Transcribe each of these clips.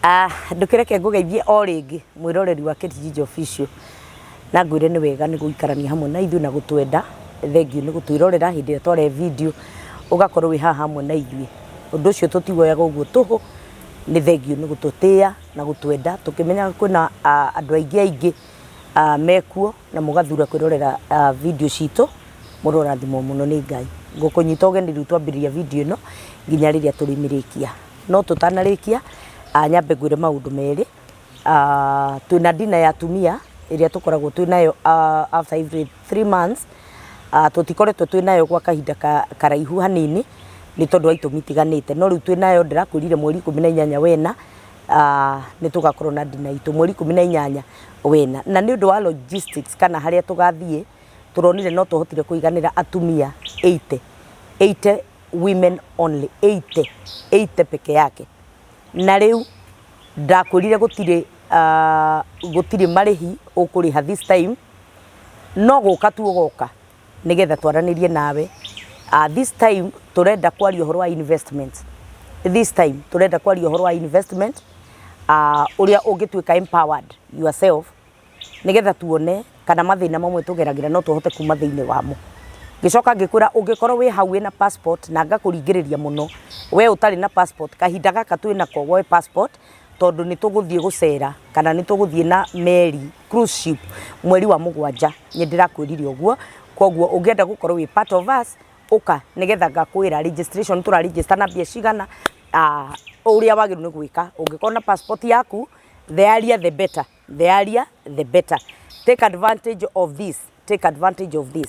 Ah, ndũkĩreke ngũgeithie o rĩngĩ mwĩroreri wa Kate Official na ngwĩre nĩ wega nĩ gũikarania hamwe na ithuĩ na gũtwenda. Thengiũ nĩ gũtwĩrorera hĩndĩ ĩrĩa tware video ũgakorwo wĩ haha hamwe na ithuĩ. Ũndũ ũcio tũtiwoyaga ũguo tũhũ, nĩ thengiũ nĩ gũtũtĩa na gũtwenda tũkĩmenyaga kwĩna andũ aingĩ aingĩ mekuo na mũgathura kwĩrorera video citũ, mũrorathimwo mũno nĩ Ngai. Ngũkũnyita ũgeni rĩu twambĩrĩria video ĩno nginya rĩrĩa tũrĩmĩrĩkia. No tũtanarĩkia, nyambe ngwĩre maũndũ merĩ. Twĩna dinner ya atumia ĩrĩa tũkoragwo twĩ nayo after every 3 months. Tũtikoretwo twĩ nayo gwa kahinda karaihu hanini nĩ tondũ wa itũmi itiganĩte, no rĩu twĩ nayo. Ndĩrakwĩrire mweri 18 wena nĩ tũgakorwo na dinner itũ mweri 18 wena, na nĩ ũndũ wa logistics kana harĩa tũgathiĩ, tũronire no tũhotire kũiganĩra atumia 80, 80 women only, 80, 80 peke yake. Na rĩu ndakwĩrire gũtirĩ marĩhi ũkũrĩha this time, no gũka tu ũgoka nĩgetha twaranĩrie nawe. This time tũrenda kwaria ũhoro wa investment. This time tũrenda kwaria ũhoro wa investment, ũrĩa ũngĩtuĩka empowered yourself, nĩgetha tuone kana mathĩna mamwe tũgeragĩra no tũhote kuma thĩinĩ wamo. Ngĩcoka ngĩkwĩra ũngĩkorwo wĩ hau wĩna passport, na ngakũringĩrĩria mũno we ũtarĩ na passport, kahinda gaka twĩ nako woe passport, tondũ nĩ tũgũthiĩ gũcera kana nĩ tũgũthiĩ na meri, cruise ship, mweri wa mũgwanja. Nĩ ndĩrakwĩrire ũguo. Koguo ũngĩenda gũkorwo wĩ part of us, ũka nĩgetha ngakwĩra registration tũra register na mbia cigana, ũrĩa wagĩrĩirwo nĩ gwĩka. Ũngĩkorwo na passport yaku, the earlier the better, the earlier the better. Take advantage of this, take advantage of this,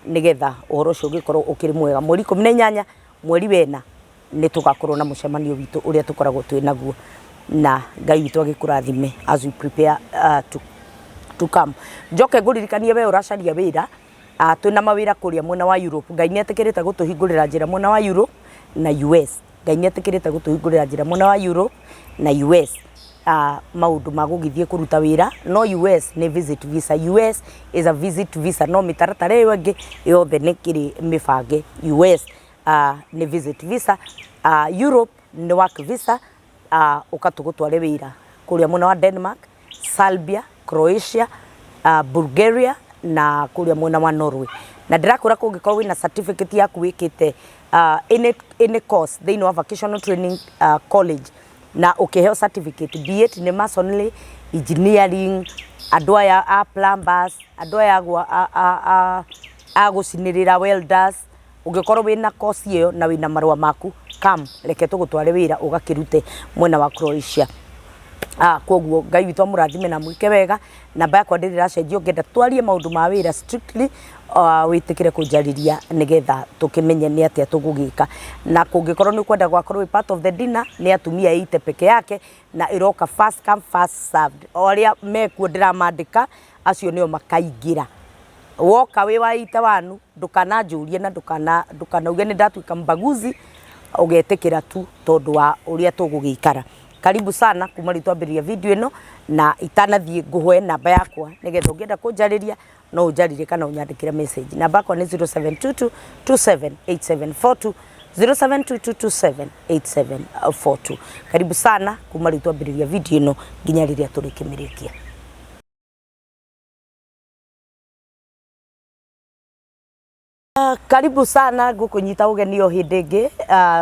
nĩgetha ũhoro ũcio ũgĩkorwo ũkĩrĩ mwega. Mweri 18 mweri wena nĩ tũgakorwo na mũcemanio witũ ũrĩa tũkoragwo twĩ naguo, na Ngai witũ agĩkũrathime as we prepare to come. Njoke ngũririkanie we ũracaria wĩra, twĩna mawĩra kũrĩa mwena wa Europe. Ngai nĩ etĩkĩrĩte gũtũhingũrĩra njĩra mwena wa Europe na US. Ngai nĩ etĩkĩrĩte gũtũhingũrĩra njĩra mwena wa Europe na US, maũndũ ma gũgĩthiĩ kũruta wĩra. No US nĩ visit visa. US is a visit visa, no mĩtaratara ĩyo ĩngĩ yothe nĩ kĩrĩ mĩbange. US nĩ visit visa, Europe nĩ work visa. Ũka tũgũtware wĩra kũrĩa mwena wa Denmark, Serbia, Croatia, Bulgaria na kũrĩa mwena wa Norway. Na ndĩrakwĩra kũngĩkorwo wĩna certificate yaku wĩkĩte any course thĩinĩ wa vocational training college na ũkĩheo certificate, be it nĩ masonry, engineering, andũ aya a plumbers, andũ aya a gũcinĩrĩra, welders, ũngĩkorwo wĩna course ĩyo na wĩna marũa maku, come reke tũgũtware wĩra ũgakĩrute mwena wa Croatia. Koguo Ngai witũ amũrathime na mwĩke wega. Namba yakwa ndĩrĩ ĩracenjia. Ũngĩenda twarie maũndũ ma wĩra strictly, wĩtĩkĩre kũnjarĩria nĩgetha tũkĩmenye nĩ atĩa tũgũgĩka. Na kũngĩkorwo nĩ ũkwenda gwakorwo wĩ part of the dinner, nĩ atumia 80 peke yake na ĩroka first come, first served. O arĩa mekuo ndĩramandĩka, acio nĩo makaingĩra. Woka wĩ wa 81, ndũkananjũrie na ndũkanauge nĩ ndatuĩka mbaguzi, ũgetĩkĩra tu tondũ wa ũrĩa tũgũgĩikara. Karibu sana. Kuma rĩu twambĩrĩria video ĩno, na itanathiĩ ngũhe namba yakwa nĩgetha ũngĩenda kũnjarĩria no ũnjarĩrie kana ũnyandĩkĩre message. Namba yakwa nĩ 0722 278742, 0722278742. Karibu sana. Kuma rĩu twambĩrĩria video ĩno nginya rĩrĩa tũrĩkĩmĩrĩkia. Karibu sana, ngũkũnyita ũgeni o hĩndĩ ĩngĩ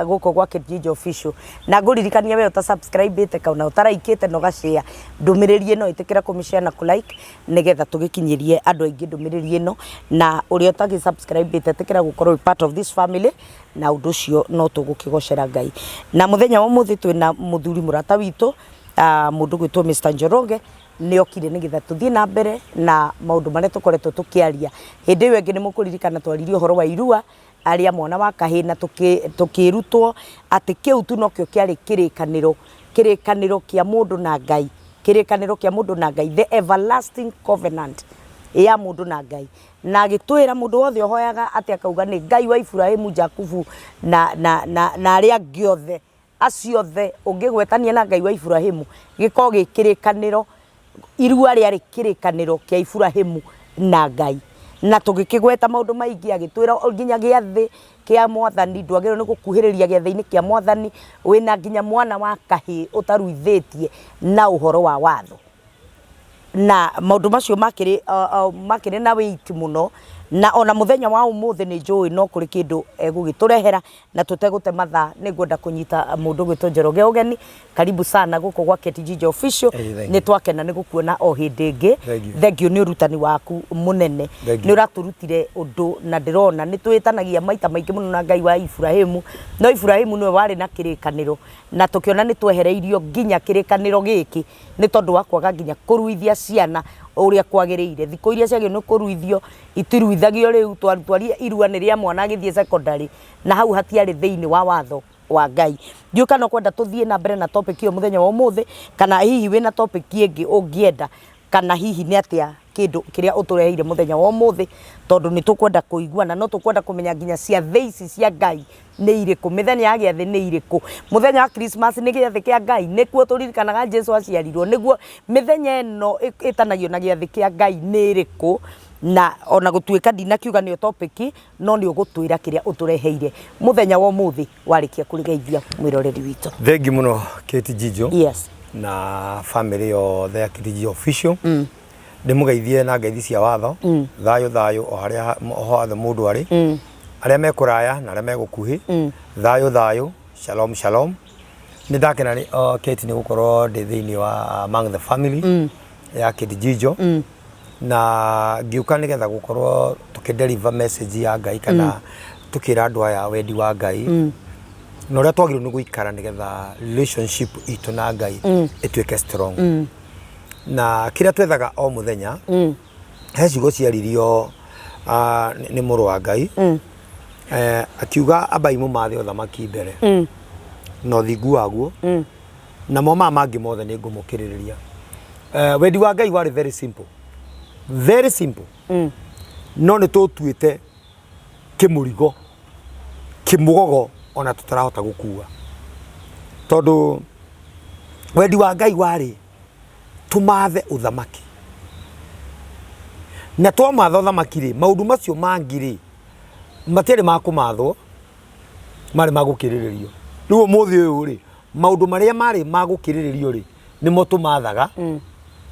gũkũ gwa Kate Official, na ngũririkania we ũta subscribe ĩte kana ũtaraikĩte na ũgashare ndũmĩrĩri ĩno, ĩtĩkĩra kũmĩshare na kũ-like nĩgetha tũgĩkinyĩrie andũ aingĩ ndũmĩrĩri ĩno. Na ũrĩa ũtagĩ subscribe ĩte, ĩtĩkĩra gũkorwo wĩ part of this family, na ũndũ ũcio no tũgũkĩgocera Ngai. Na mũthenya wa ũmũthĩ twĩna mũthuri mũrata witũ, mũndũ gwĩtwo Mr Njoroge. Nĩ okire nĩgetha tũthiĩ na mbere na maũndũ marĩa tũkoretwo tũkĩaria. Hĩndĩ ĩyo ĩngĩ nĩ mũkũririkana twaririe ũhoro wa irua arĩa mwana wa kahĩĩ, na tũkĩrutwo atĩ kĩu tu nokĩo kĩarĩ kĩrĩkanĩro, kĩrĩkanĩro kĩa mũndũ na Ngai, kĩrĩkanĩro kĩa mũndũ na Ngai, the everlasting covenant ya mũndũ na Ngai. Na agĩtwĩra mũndũ wothe ũhoyaga atĩ akauga nĩ Ngai wa Iburahĩmu, Jakubu na arĩa angĩ othe, acio othe ũngĩgwetania na Ngai wa Iburahĩmu, gĩkorwo gĩ kĩrĩkanĩro. Irua rĩarĩ kĩrĩkanĩro kĩa Iburahĩmu na Ngai. Na tũgĩkĩgweta maũndũ maingĩ, agĩtwĩra nginya gĩathĩ kĩa Mwathani, ndwagĩrĩirwo nĩ gũkuhĩrĩria gĩathĩ-inĩ kĩa Mwathani wĩna nginya mwana wa kahĩĩ ũtaruithĩtie na ũhoro wa watho. Na maũndũ macio makĩrĩ makĩrĩ na weight mũno, na ona mũthenya wa ũmũthĩ nĩ njũĩ no kũrĩ kĩndũ egũgĩtũrehera. Na tũtegũte mathaa nĩ ngwenda kũnyita mũndũ ũgwĩtwo Njoroge ũgeni. Karibu sana gũkũ gwa Kate Jinja Official. Hey, thank Nĩ you. twakena nĩ gũkuona o hĩndĩ ĩngĩ. Thank you. Thank you nĩ ũrutani waku mũnene. Thank you. Nĩ ũratũrutire ũndũ na ndĩrona nĩ twĩtanagia maita maingĩ mũno na Ngai wa Iburahĩmu, no Iburahĩmu nĩwe warĩ na kĩrĩkanĩro na tũkĩona nĩ twehereirio nginya kĩrĩkanĩro gĩkĩ nĩ tondũ wa kwaga nginya kũruithia ciana ũrĩa kwagĩrĩire. Thikũ iria ciagĩrĩirwo nĩ kũruithio itiruithagio rĩu, twaria irua nĩ rĩa mwana agĩthiĩ secondary na hau hatiarĩ thĩinĩ wa watho wa Ngai. Ndiũĩ kana ũkwenda tũthiĩ na mbere na topic ĩyo mũthenya wa ũmũthĩ, kana hihi wĩna topic ĩngĩ ũngĩenda, kana hihi nĩ atĩa kĩndũ kĩrĩa ũtũreheire mũthenya wa ũmũthĩ, tondũ nĩ tũkwenda kũigua na no tũkwenda kũmenya nginya ciathĩ ici cia Ngai nĩ irĩkũ, mĩthenya ya gĩathĩ nĩ irĩkũ, mũthenya wa Christmas nĩ gĩathĩ kĩa Ngai, nĩkuo tũririkanaga Jesu aciarirwo, nĩguo mĩthenya ĩno ĩtanagio na gĩathĩ kĩa Ngai nĩ ĩrĩkũ, na ona gũtuĩka ndinakiuga nĩyo topic, no nĩ ũgũtwĩra kĩrĩa ũtũreheire mũthenya wa ũmũthĩ warĩkia kũrĩgeithia mwĩroreri witũ. Thengi mũno Kate Jijo Yes. Na family yothe ya Kate Jijo Official. Ndĩmũgeithie na ngeithi cia watho. Thayũ thayũ o harĩa o hothe mũndũ arĩ. Arĩa me kũraya na arĩa me gũkuhĩ. Thayũ thayũ, shalom shalom. Nĩ ndakena nĩ Kate nĩ gũkorwo ndĩ thĩinĩ wa among the family ya Kate Jijo. Na ngĩũka nĩgetha gũkorwo tũkĩ deliver message ya Ngai kana tũkĩra andũ aya wendi wa Ngai na ũrĩa twagĩrĩirwo nĩ gũikara nĩgetha relationship itũ na Ngai ĩtuĩke strong. Na kĩrĩa twethaga o mũthenya, he ciugo ciaririo nĩ mũrũ wa Ngai akiuga ambai mũmathe ũthamaki mbere na ũthingu waguo, namo maya mangĩ mothe nĩ ngũmũkĩrĩrĩria. Wendi wa Ngai warĩ very simple, very simple. No nĩ tũtuĩte kĩmũrigo kĩmũgogo ona tũtarahota gũkua, tondũ wendi wa Ngai warĩ tũmathe ũthamaki, na twamatha ũthamaki rĩ, maũndũ macio mangĩ rĩ matiarĩ ma kũmathwo, marĩ ma gũkĩrĩrĩrio. Rĩu ũmũthĩ ũyũ rĩ, maũndũ marĩa marĩ ma gũkĩrĩrĩrio rĩ, nĩmo tũmathaga.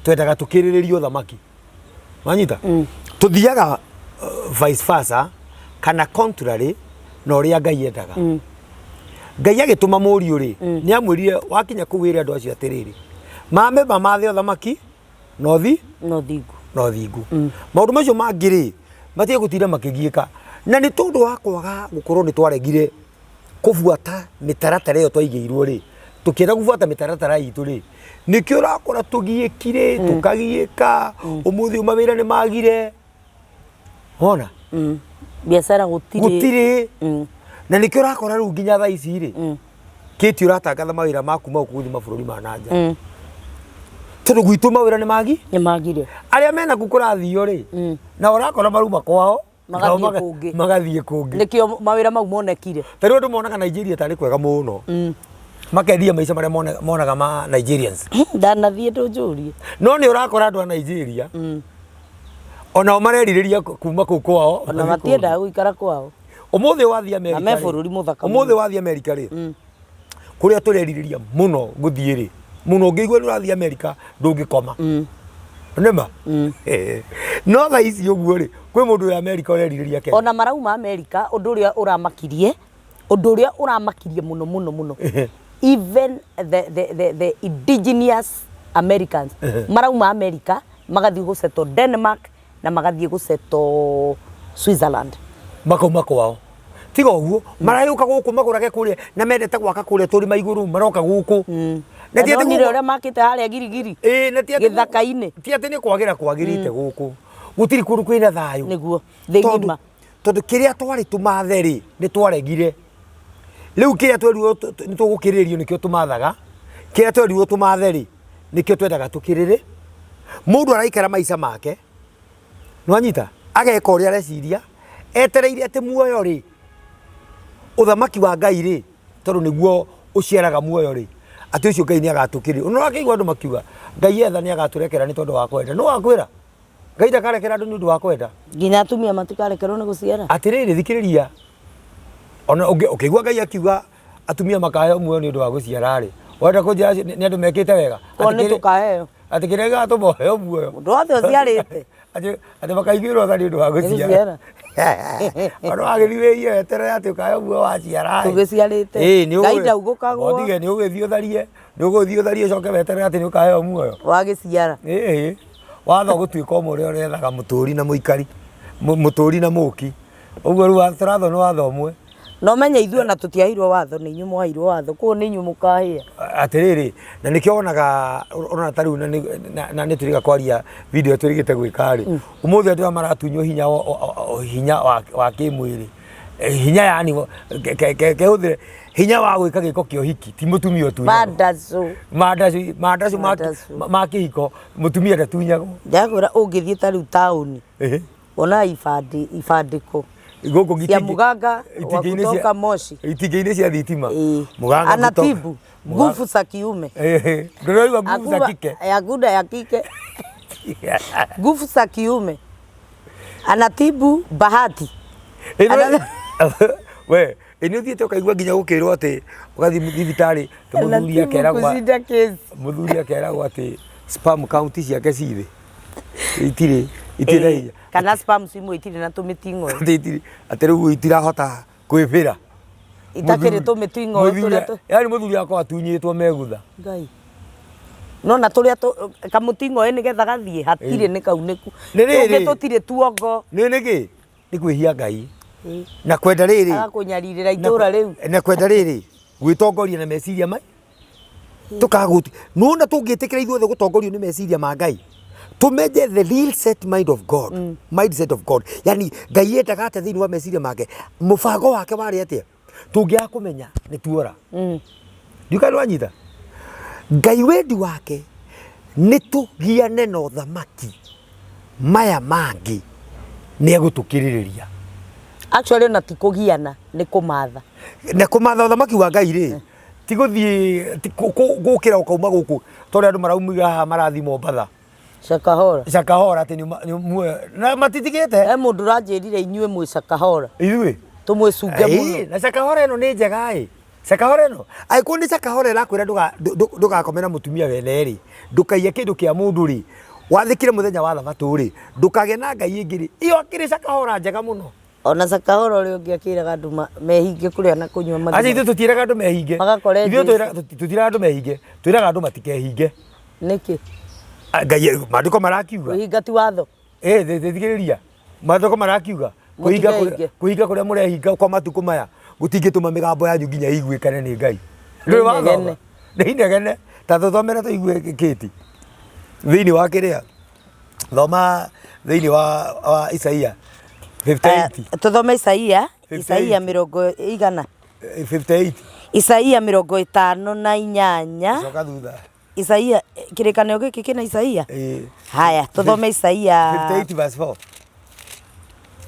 Twendaga tũkĩrĩrĩrio ũthamaki, wanyita? Tũthiaga vice versa kana contrary na ũrĩa Ngai endaga. Ngai agĩtũma mũriũ rĩ, nĩ amwĩrire wakinya kũu wĩre andũ acio atĩrĩrĩ, mame mamathe ũthamaki na ũthi na ũthingu. Na ũthingu. Maũndũ macio mangĩ rĩ, matige gũtinda makĩgiĩka. Na nĩ tondũ wa kwaga gũkorwo nĩ twaregire kũbuata mĩtaratara ĩyo twaigĩirwo rĩ, tũkĩenda gũbuata mĩtaratara itũ rĩ, nĩkĩo ũrakora tũgiĩkire, tũkagiĩka, ũmũthĩ ũyũ mawĩra nĩ magire. Wona? Biacara gũtirĩ. Gũtirĩ. Na nĩkĩo ũrakora rĩu nginya thaa ici rĩ, Kate ũratangatha mawĩra ma kuma gũkũ gũthiĩ mabũrũri ma na nja. Tondũ gwitũ mawĩra nĩ magi? Nĩ magire. Arĩa mena kũ kũrathio rĩ, na ũrakora marauma kwao Magathiĩ nao kũngĩ. Magathiĩ kũngĩ. Nĩkĩo mawĩra mau monekire. Ta rĩu andũ monaga Nigeria tarĩ kwega mũno. Makendia maica marĩa monaga ma Nigerians. Ndanathiĩ ndũnjũrie. No nĩ ũrakora andũ a Nigeria onao marerirĩria kuma kũu kwao. Ona mathiĩ kũngĩ. matiendaga gũikara kwao. Ũmũthĩ wathiĩ America Na me rĩ, bũrũri mũthaka ũmũthĩ mũno. wathiĩ America rĩ, kũrĩa tũrerirĩria mũno gũthiĩ rĩ, mũno ũngĩigua nĩ ũrathiĩ America ndũngĩkoma. Nĩma? No thaa ici ũguo rĩ, kwĩ mũndũ wĩ America ũrerirĩria Kenya. Ona marauma America, ũndũ ũrĩa ũramakirie, ũndũ ũrĩa ũramakirie mũno mũno mũno, even the indigenous Americans marauma America magathiĩ gũsettle Denmark na magathiĩ gũsettle Switzerland. Makauma kwao. Tiga ũguo, maragĩũka gũkũ magũrage kũrĩa na mendete gwaka kũrĩa tũrĩma igũrũ, maroka gũkũ. Na ti atĩ Ndonire ũrĩa makĩte harĩa Girigiri. Ĩĩ, na ti atĩ Gĩthaka-inĩ. Ti atĩ nĩ kwagĩra kwagĩrĩte gũkũ. Gũtirĩ kũndũ kwĩna thayũ. Nĩguo, thĩ Tondũ ng'ima. Tondũ kĩrĩa twarĩ tũmathe rĩ, nĩ twaregire. Rĩu kĩrĩa twerirwo nĩ tũgũkĩrĩrĩrio nĩkĩo tũmathaga, kĩrĩa twerirwo tũmathe rĩ, nĩkĩo twendaga tũkĩrĩrĩ. Mũndũ araikara maica make, nĩwanyita? Ageka ũrĩa areciria, etereire atĩ muoyo rĩ, ũthamaki wa Ngai rĩ, tondũ nĩguo ũciaraga muoyo rĩ, atĩ ũcio Ngai nĩ agatũkĩrĩria. Nĩ ũrakĩigua andũ makiuga, Ngai etha nĩ agatũrekera nĩ tondũ wa kwenda. Nũ wakwĩra? Ngai ndakarekera andũ nĩ ũndũ wa kwenda. Nginya atumia matikarekerwo nĩ gũciara. Atĩrĩrĩ, thikĩrĩria, ona ũkĩigua Ngai akiuga atumia makaheo muoyo nĩ ũndũ wa gũciara-rĩ, ũrenda kũnjĩra acio nĩ andũ mekĩte wega? Ko nĩ tũkaheo. Atĩ kĩrĩa gĩgatũma ũheo muoyo. Mũndũ wothe ũciarĩte. Atĩ makaiguĩrwo tha nĩ ũndũ wa gũciara. Ona wagĩthiĩ wĩiye weterere atĩ ũkaheo muoyo waciara-ĩ. Tũgĩciarĩte. Ĩĩ nĩ Ngai ndaugũkagwo. Otige nĩ ũgĩthiĩ ũtharie, nĩ ũgũthiĩ ũtharie ũcoke weterere atĩ nĩ ũkaheo muoyo. Wagĩciara. Ĩĩ. Watho gũtuĩka ũmwe ũrĩa ũrethaga mũtũri na mũikari, mũtũri na mũki. Ũguo rĩu tũrathwo nĩ watho ũmwe. Na ũmenye ithuĩ ona tũtiaheirwo watho nĩ inyuĩ mwaheirwo watho koguo nĩ inyuĩ mũkahĩa. Atĩrĩrĩ, na nĩkĩo wonaga ũrona ta rĩu na nĩ tũrĩga kwaria video twĩrĩgĩte gwĩka rĩ, ũmũthĩ andũ aya maratunywo hinya hinya wa kĩmwĩrĩ, hinya yani kehũthĩre hinya wa gwĩka gĩko kĩa ũhiki ti mũtumia ũtunyagwo. Mandacũ. Mandacũ mandacũ ma kĩhiko mũtumia ndatunyagwo. Ndakwĩra ũngĩthiĩ ta rĩu taũni wonaga ibandĩ ibandĩko Gũkũ cia muganga wa itingĩ-inĩ cia- kutoka Moshi. itingĩ-inĩ cia thitima. Ĩĩ. Muganga kutoka- Anatibu nguvu za kiume. Ndũraigua nguvu za Akuba- kike. Hakuna ya kike. Nguvu za kiume. Anatibu bahati. We, ĩ nĩ ũthiĩte ũkaigua nginya gũkĩrwo atĩ ũgathiĩ thibitarĩ mũthuri Anatibu akeragwo kushinda kesi. mũthuri akeragwo atĩ sperm count ciake ci thĩ itirĩ itirĩ na hinya. Kana sperm imwe itirĩ na tũmĩting'oe. Atĩ itirĩ atĩ rĩu itirahota kwĩbĩra. Itakĩrĩ tũmĩting'oe tũrĩa tũ Yani mũthuri akwa atunyĩtwo megutha. Ngai. Nona tũrĩa kamũting'oe nĩgetha gathiĩ hatirĩ nĩ kaunĩku. Nĩ rĩrĩ. Tũngĩ tũtirĩ tuongo. Nĩ nĩkĩ? Nĩ kwĩhia Ngai. Na kwenda rĩrĩ. Agakũnyarirĩra itũra rĩu. Na kwenda rĩrĩ gwĩtongoria na meciria mai tũkagũti nona tũngĩtĩkĩra ithuothe gũtongorio nĩ meciria ma Ngai tũmenye the real set mind of God, mindset of God, yani Ngai endaga atĩa thĩinĩ wa meciria make, mũbango wake warĩ atĩa, tũngĩaga kũmenya nĩ tuora. Ndiũĩ kana nĩwanyita. Ngai wendi wake nĩ tũgiane na ũthamaki maya mangĩ nĩ egũtũkĩrĩrĩria. Actually ona ti kũgiana nĩ kũmatha. Na kũmatha ũthamaki wa Ngai rĩ, ti gũthiĩ ti gũkĩra ũkauma gũkũ ta ũrĩa andũ maraumire haha marathiĩ Mombatha. Shakahora. Shakahora atĩ nĩ muoyo na matitigĩte. He mũndũ ũranjĩrire inyuĩ mwĩ Shakahora. Ithuĩ? Tũmwĩcunge mũno. Na Shakahora ĩno nĩ njega ĩ. Shakahora ĩno angĩkorwo nĩ Shakahora ĩrakwĩra ndũgakome na mũtumia wene rĩ, ndũkaiye kĩndũ kĩa mũndũ rĩ, wathĩkĩre mũthenya wa thabatũ rĩ, ndũkagĩe na ngai ĩngĩ rĩ, ĩyo akĩrĩ Shakahora njega mũno. Ona Shakahora ũrĩa ũngĩ akĩraga andũ mehinge kũrĩa na kũnyua mathima. Aca ithuĩ tũtiĩraga andũ mehinge. Magakore Ithuĩ tũtiĩraga andũ mehinge, twĩraga andũ matikehinge. Nĩkĩ? Ngai maandĩko marakiuga. Kwĩhinga ti watho. Ĩ thikĩrĩria. Maandĩko marakiuga kwĩhinga kũrĩa mũrehinga kwa matukũ maya gũtingĩtũma mĩgambo yanyu nginya ĩiguĩkane nĩ Ngai. Ndũrĩ wathoma? Nĩ inegene. Ta tũthomere tũigue kĩti. Thĩinĩ wa kĩrĩa? Thoma thĩinĩ wa Isaia 58. Tũthome Isaia, Isaia mĩrongo igana. 58. Isaia 58. Coka thutha. Isaia kĩrĩkanĩro gĩkĩ kĩna Isaia? Haya, tũthome Isaia 58 verse 4.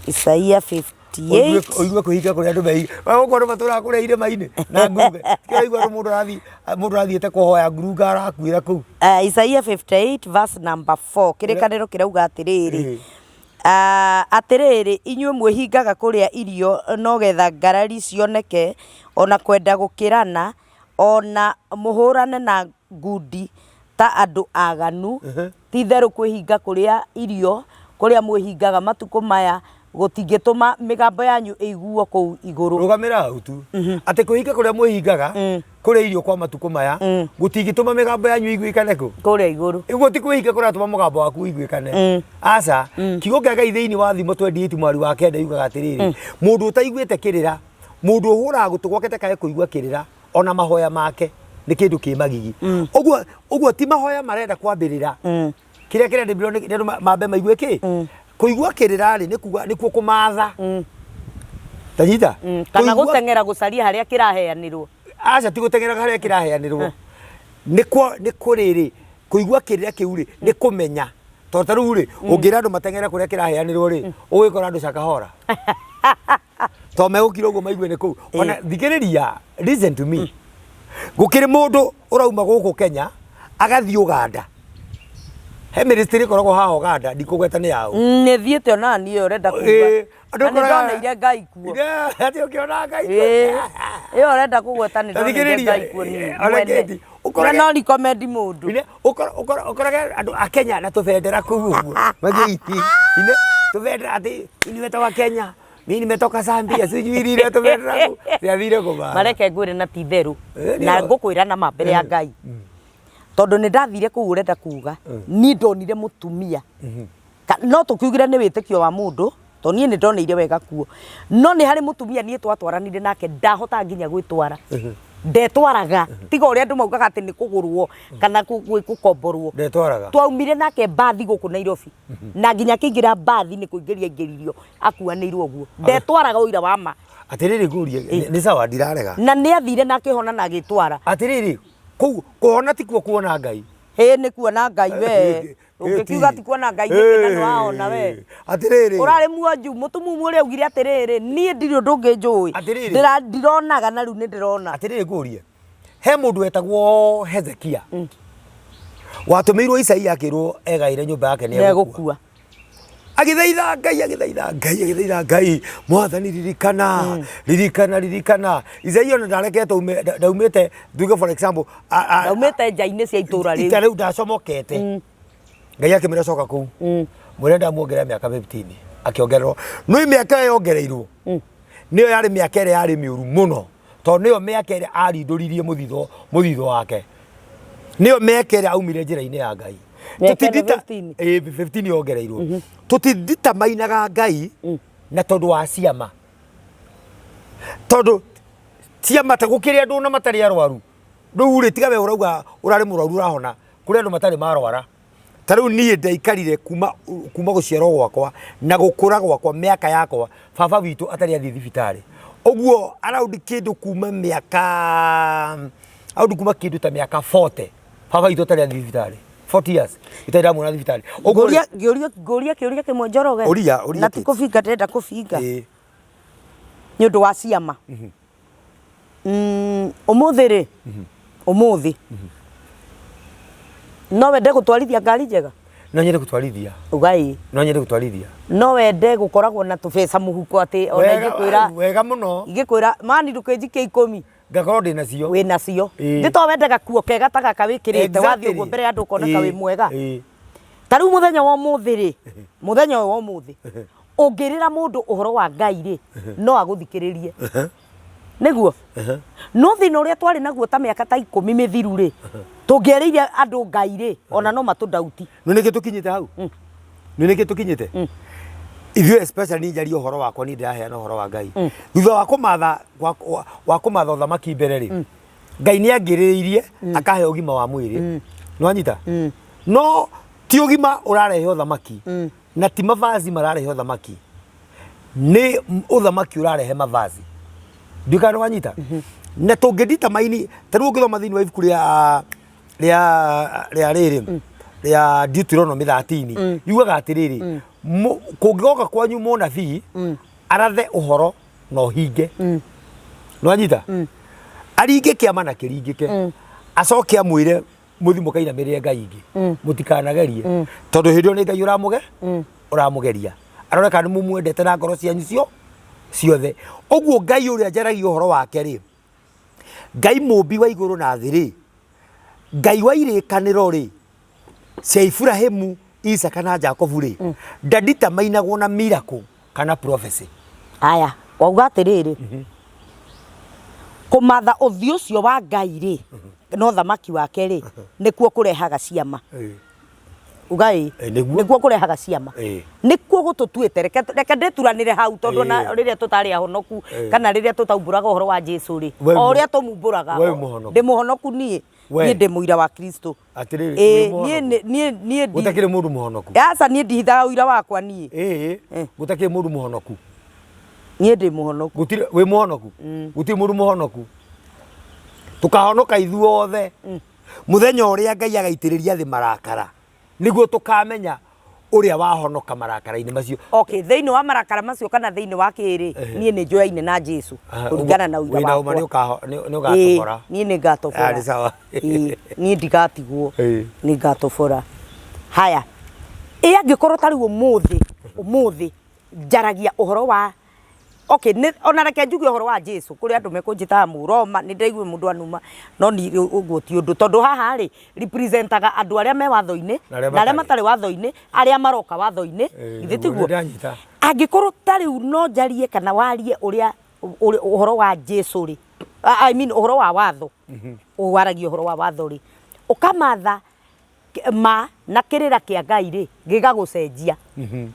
Isaia 58. Ũigue kwĩhinga kũrĩa andũ mehinga. Gũkũ andũ matũraga kũrĩa irĩma-inĩ na ngurunga. Kĩraigua andũ mũndũ arathiĩte kũhoya ngurunga arakuĩra kũu. Isaia 58 verse number 4. Kĩrĩkanĩro kĩrauga atĩrĩrĩ. Atĩrĩrĩ, inyuĩ mwĩhingaga kũrĩa irio no getha ngarari cioneke, ona kwenda gũkĩrana, ona mũhũrane na ngundi ta andũ aganu, ti-itherũ kwĩhinga kũrĩa irio kũrĩa mwĩhingaga matukũ maya gũtingĩtũma mĩgambo yanyu ĩiguo kũu igũrũ. Rũgamĩra hau tu. Atĩ kwĩhinga kũrĩa mwĩhingaga kũrĩa irio kwa matukũ maya gũtingĩtũma mĩgambo yanyu ĩiguĩkane kũ? Kũrĩa igũrũ. Ũguo ti kwĩhinga kũratũma mũgambo waku ũiguĩkane. Aca. Kiugo kĩa Ngai thĩinĩ wa Thimo 28 mwari wa kenda yugaga atĩrĩrĩ, mũndũ ũtaiguĩte kĩrĩra, mũndũ ũhũraga gũtũ gwake ndakae kũigua kĩrĩra, ona mahoya make nĩ kĩndũ kĩ magigi. Ũguo ũguo ti mahoya marenda kwambĩrĩra. Kĩrĩa kĩrendĩrwo nĩ andũ mambe maigue kĩ? Kũigua kĩrĩra rĩ nĩ kuga nĩkuo kũmatha. Tanyita? Kana gũteng'era gũcaria harĩa kĩraheanĩrwo. Aca ti gũteng'era harĩa kĩraheanĩrwo. Nĩ kwa nĩ kũrĩrĩ kũigua kĩrĩra kĩu rĩ nĩ kũmenya. Tondũ ta rĩu rĩ ũngĩra andũ mateng'ere kũrĩa kĩraheanĩrwo rĩ ũgũgĩkora andũ Shakahora. Tondũ megũkira ũguo maigue nĩ kũu. Ona thikĩrĩria, listen to me. Gũkĩrĩ mũndũ ũrauma gũkũ Kenya agathiĩ Uganda. He ministry ĩkoragwo haha Ũganda, ndikũgweta nĩ yaũ. Nĩ thiĩte ona niĩ ũrenda kuga. Ĩĩ, andũ Na nĩ ũkoraga- ndoneire Ngai kuo. Atĩ ũkĩona Ngai kuo. Ĩĩ, ĩyo ũrenda kũgweta nĩ Ta ndoneire thikĩrĩria, Ngai kuo niĩ ona mwene. Kate, ũkorage- Na no recommend mũndũ. Ine, ũkorage andũ a Kenya na tũbendera kũu ũguo magĩiti ine tũbendera atĩ mimi nimetoka Kenya mimi nimetoka Zambia sijui nini tũbendera kũu ciathire kũbara Mareke ngwĩre na ti itherũ Eh, na nĩyo. ngũkwĩra na ma mbere ya Ngai tondũ nĩ ndathire kũu ũrenda kuga niĩ ndonire mũtumia no tũkiugire nĩ wĩtĩkio wa mũndũ tondũ niĩ nĩ ndoneire wega kuo no nĩ harĩ mũtumia niĩ twatwaranire nake ndahotaga nginya gwĩtwara ndetwaraga tiga ũrĩa andũ maugaga atĩ nĩ kũgũrwo kana gũkomborwo ndetwaraga twaumire nake mbathi gũkũ Nairobi na nginya akĩingĩra mbathi nĩ kũingĩria aingĩririo akuanĩirwo ũguo ndetwaraga ũira wa ma atĩrĩrĩ ngũrie nĩ sawa ndirarega na nĩ athire na akĩhona na agĩtwara atĩrĩrĩ kũu kũhona tikuo kuona Ngai hĩ nĩ kuona Ngai we ũngĩkiuga ti kuona Ngai nĩkĩ na nĩ waona we atĩrĩrĩ ũrarĩ muonju mũtumumu ũrĩa augire atĩrĩrĩ niĩ ndirĩ ũndũ ũngĩ njũĩ Atĩrĩrĩ. Ndironaga na rĩu nĩ ndĩrona atĩrĩrĩ ngũrie he mũndũ wetagwo Hezekia watũmĩirwo Isaia akĩrwo egaĩre nyũmba yake nĩ egũkua nĩegũkua agĩthaitha Ngai agĩthaitha Ngai agĩthaitha Ngai mwathani ririkana ririkana ririkana Isaia ona ndarekete ndaumĩte tuge for example ndaumĩte nja-inĩ cia itũra ita rĩu rĩu ndacomokete Ngai akĩmwĩra coka kũu mwĩre ndamuongerera mĩaka 15 akĩongererwo no mĩaka ĩyo yongereirwo nĩyo yarĩ mĩaka ĩrĩa yarĩ mĩũru mũno tondũ nĩyo mĩaka ĩrĩa arindũririe mũthithũ mũthithũ wake nĩyo mĩaka ĩrĩa aumire njĩra-inĩ ya Ngai Mĩaka ĩno Tũtindita- 15? Ĩĩ, 15 yongereirwo tũtinditamainaga Ngai na tondũ wa ciama tondũ ciama ta gũkĩrĩ andũ ona matarĩ arwaru rĩu rĩ tiga we ũrauga ũrarĩ mũrwaru ũrahona kũrĩ andũ matarĩ marwara ta rĩu niĩ ndaikarire kuma kuma gũciarwo gwakwa na gũkũra gwakwa mĩaka yakwa baba witũ atarĩ athiĩ thibitarĩ ũguo around kĩndũ kuma mĩaka around kuma kĩndũ ta mĩaka 40 baba witũ atarĩ athiĩ thibitarĩ 40 years itarĩ ndamuona thibitarĩ ũguo ngũria ngũria ngũria kĩũria kĩmwe Njoroge Ũria, ũria na ti Kate. kũbinga ndĩrenda kũbinga Ĩĩ. nĩ ũndũ wa ciama ũmũthĩ rĩ ũmũthĩ no wende gũtwarithia ngari njega no nyende gũtwarithia uga ĩĩ no nyende gũtwarithia no wende gũkoragwo na tũbeca mũhuko atĩ ona Wega- ingĩkwĩra wega mũno ingĩkwĩra mani ndũkĩnjikie ikũmi ngakorwo ndĩ nacio wĩ nacio Ĩĩ. nĩ to wendaga kuo kega ta gaka wĩkĩrĩte wathiĩ Exactly. ũguo mbere ya andũ ũkoneka Ĩĩ, wĩ mwega ĩĩ. ta rĩu mũthenya wa ũmũthĩ rĩ mũthenya ũyũ wa ũmũthĩ ũngĩrĩra mũndũ ũhoro wa Ngai rĩ no agũthikĩrĩrie nĩguo no thĩna ũrĩa twarĩ naguo ta mĩaka ta ikũmi mĩthiru rĩ tũngĩerĩire andũ Ngai rĩ ona no matũndauti no nĩkĩ tũkinyĩte hau nĩ nĩkĩ tũkinyĩte ithuĩ especially niĩ njarie ũhoro wakwa niĩ ndĩraheana ũhoro wa Ngai thutha wa kũmatha wa kũmatha ũthamaki mbere rĩ Ngai nĩ angĩrĩrĩirie akahe ũgima wa mwĩrĩ nĩwanyita no ti ũgima ũrarehe ũthamaki na ti mavazi mararehe ũthamaki nĩ ũthamaki ũrarehe mavazi ndiũ kana nĩwanyita na tũngĩnditamaini ta rĩu ũngĩthoma thĩinĩ wa ibuku rĩa rĩa rĩa rĩrĩ rĩa Deuteronomy 13 yugaga atĩrĩrĩ kũngĩgoka kwanyu mũnabii arathe ũhoro na ũhinge nĩwanyita aringe kĩama na kĩringĩke acoke amwĩre mũthi mũkainamĩrĩre ngai ingĩ mũtikanagerie tondũ hĩndĩ ĩyo nĩ ngai ũramũge ũramũgeria arore kana nĩ mũmwendete na ngoro cianyu cio ciothe ũguo ngai ũrĩa njaragia ũhoro wake rĩ ngai mũmbi wa igũrũ na thĩ rĩ ngai wa irĩkanĩro rĩ cia Iburahĩmu Isaka na Jakobu rĩ ndanditamainagwo na miracle kana prophecy aya wauga atĩrĩrĩ kũmatha ũthiũ ũcio wa Ngai rĩ na ũthamaki wake rĩ nĩkuo kũrehaga ciama uga ĩ Nĩguo. nĩkuo kũrehaga ciama Ĩĩ. nĩkuo gũtũtuĩte reke reke ndĩturanĩre hau tondũ ona Ĩĩ. rĩrĩa tũtarĩ ahonoku Ĩĩ. kana rĩrĩa tũtaumbũraga ũhoro wa Jesu rĩ We o ũrĩa tũmumbũraga we mũhonoku. ndĩ mũhonoku niĩ We. niĩ ndĩ mũira wa Kristo Atĩrĩrĩ, Ĩĩ, wĩ mũhonoku? niĩ niĩ niĩ ndi- gũtakĩrĩ mũndũ mũhonoku aca niĩ ndihithaga ũira wakwa niĩ ĩĩ gũtakĩrĩ mũndũ mũhonoku niĩ ndĩ mũhonoku gũtirĩ wĩ mũhonoku gũtirĩ mũndũ mũhonoku tũkahonoka ithuothe mũthenya ũrĩa ngai agaitĩrĩria thĩ marakara nĩguo tũkamenya ũrĩa wahonoka marakara-inĩ macio okay thĩinĩ wa marakara macio kana thĩinĩ wa kĩrĩ niĩ nĩ njoyaine na Jesu kũringana na ũira wĩna ũma nĩ wakwa ũkaho- nĩ ũgatobora Ĩĩ, niĩ nĩ ngatobora Ah, nĩ sawa. Ĩĩ, niĩ ndigatigwo Ĩĩ. nĩ ngatobora Haya, ĩ angĩkorwo ta rĩu ũmũthĩ ũmũthĩ njaragia ũhoro wa, okay, nĩ ona reke njuge ũhoro wa Jesu, kũrĩ andũ mekũnjĩtaga mũroma, nĩ ndĩraigua mũndũ anuma, no ni ũguo ti ũndũ, tondũ haha rĩ representaga andũ arĩa me watho-inĩ Na arĩa na arĩa matarĩ. Matarĩ watho-inĩ, arĩa maroka watho-inĩ. Githĩ Nĩguo, tiguo? nĩndanyita. Angĩkorwo ta rĩu no njarie kana warie ũrĩa ũhoro wa Jesu rĩ, I mean ũhoro wa watho, waragia ũhoro wa watho rĩ, ũkamatha ma na kĩrĩra kĩa Ngai rĩ, gĩgagũcenjia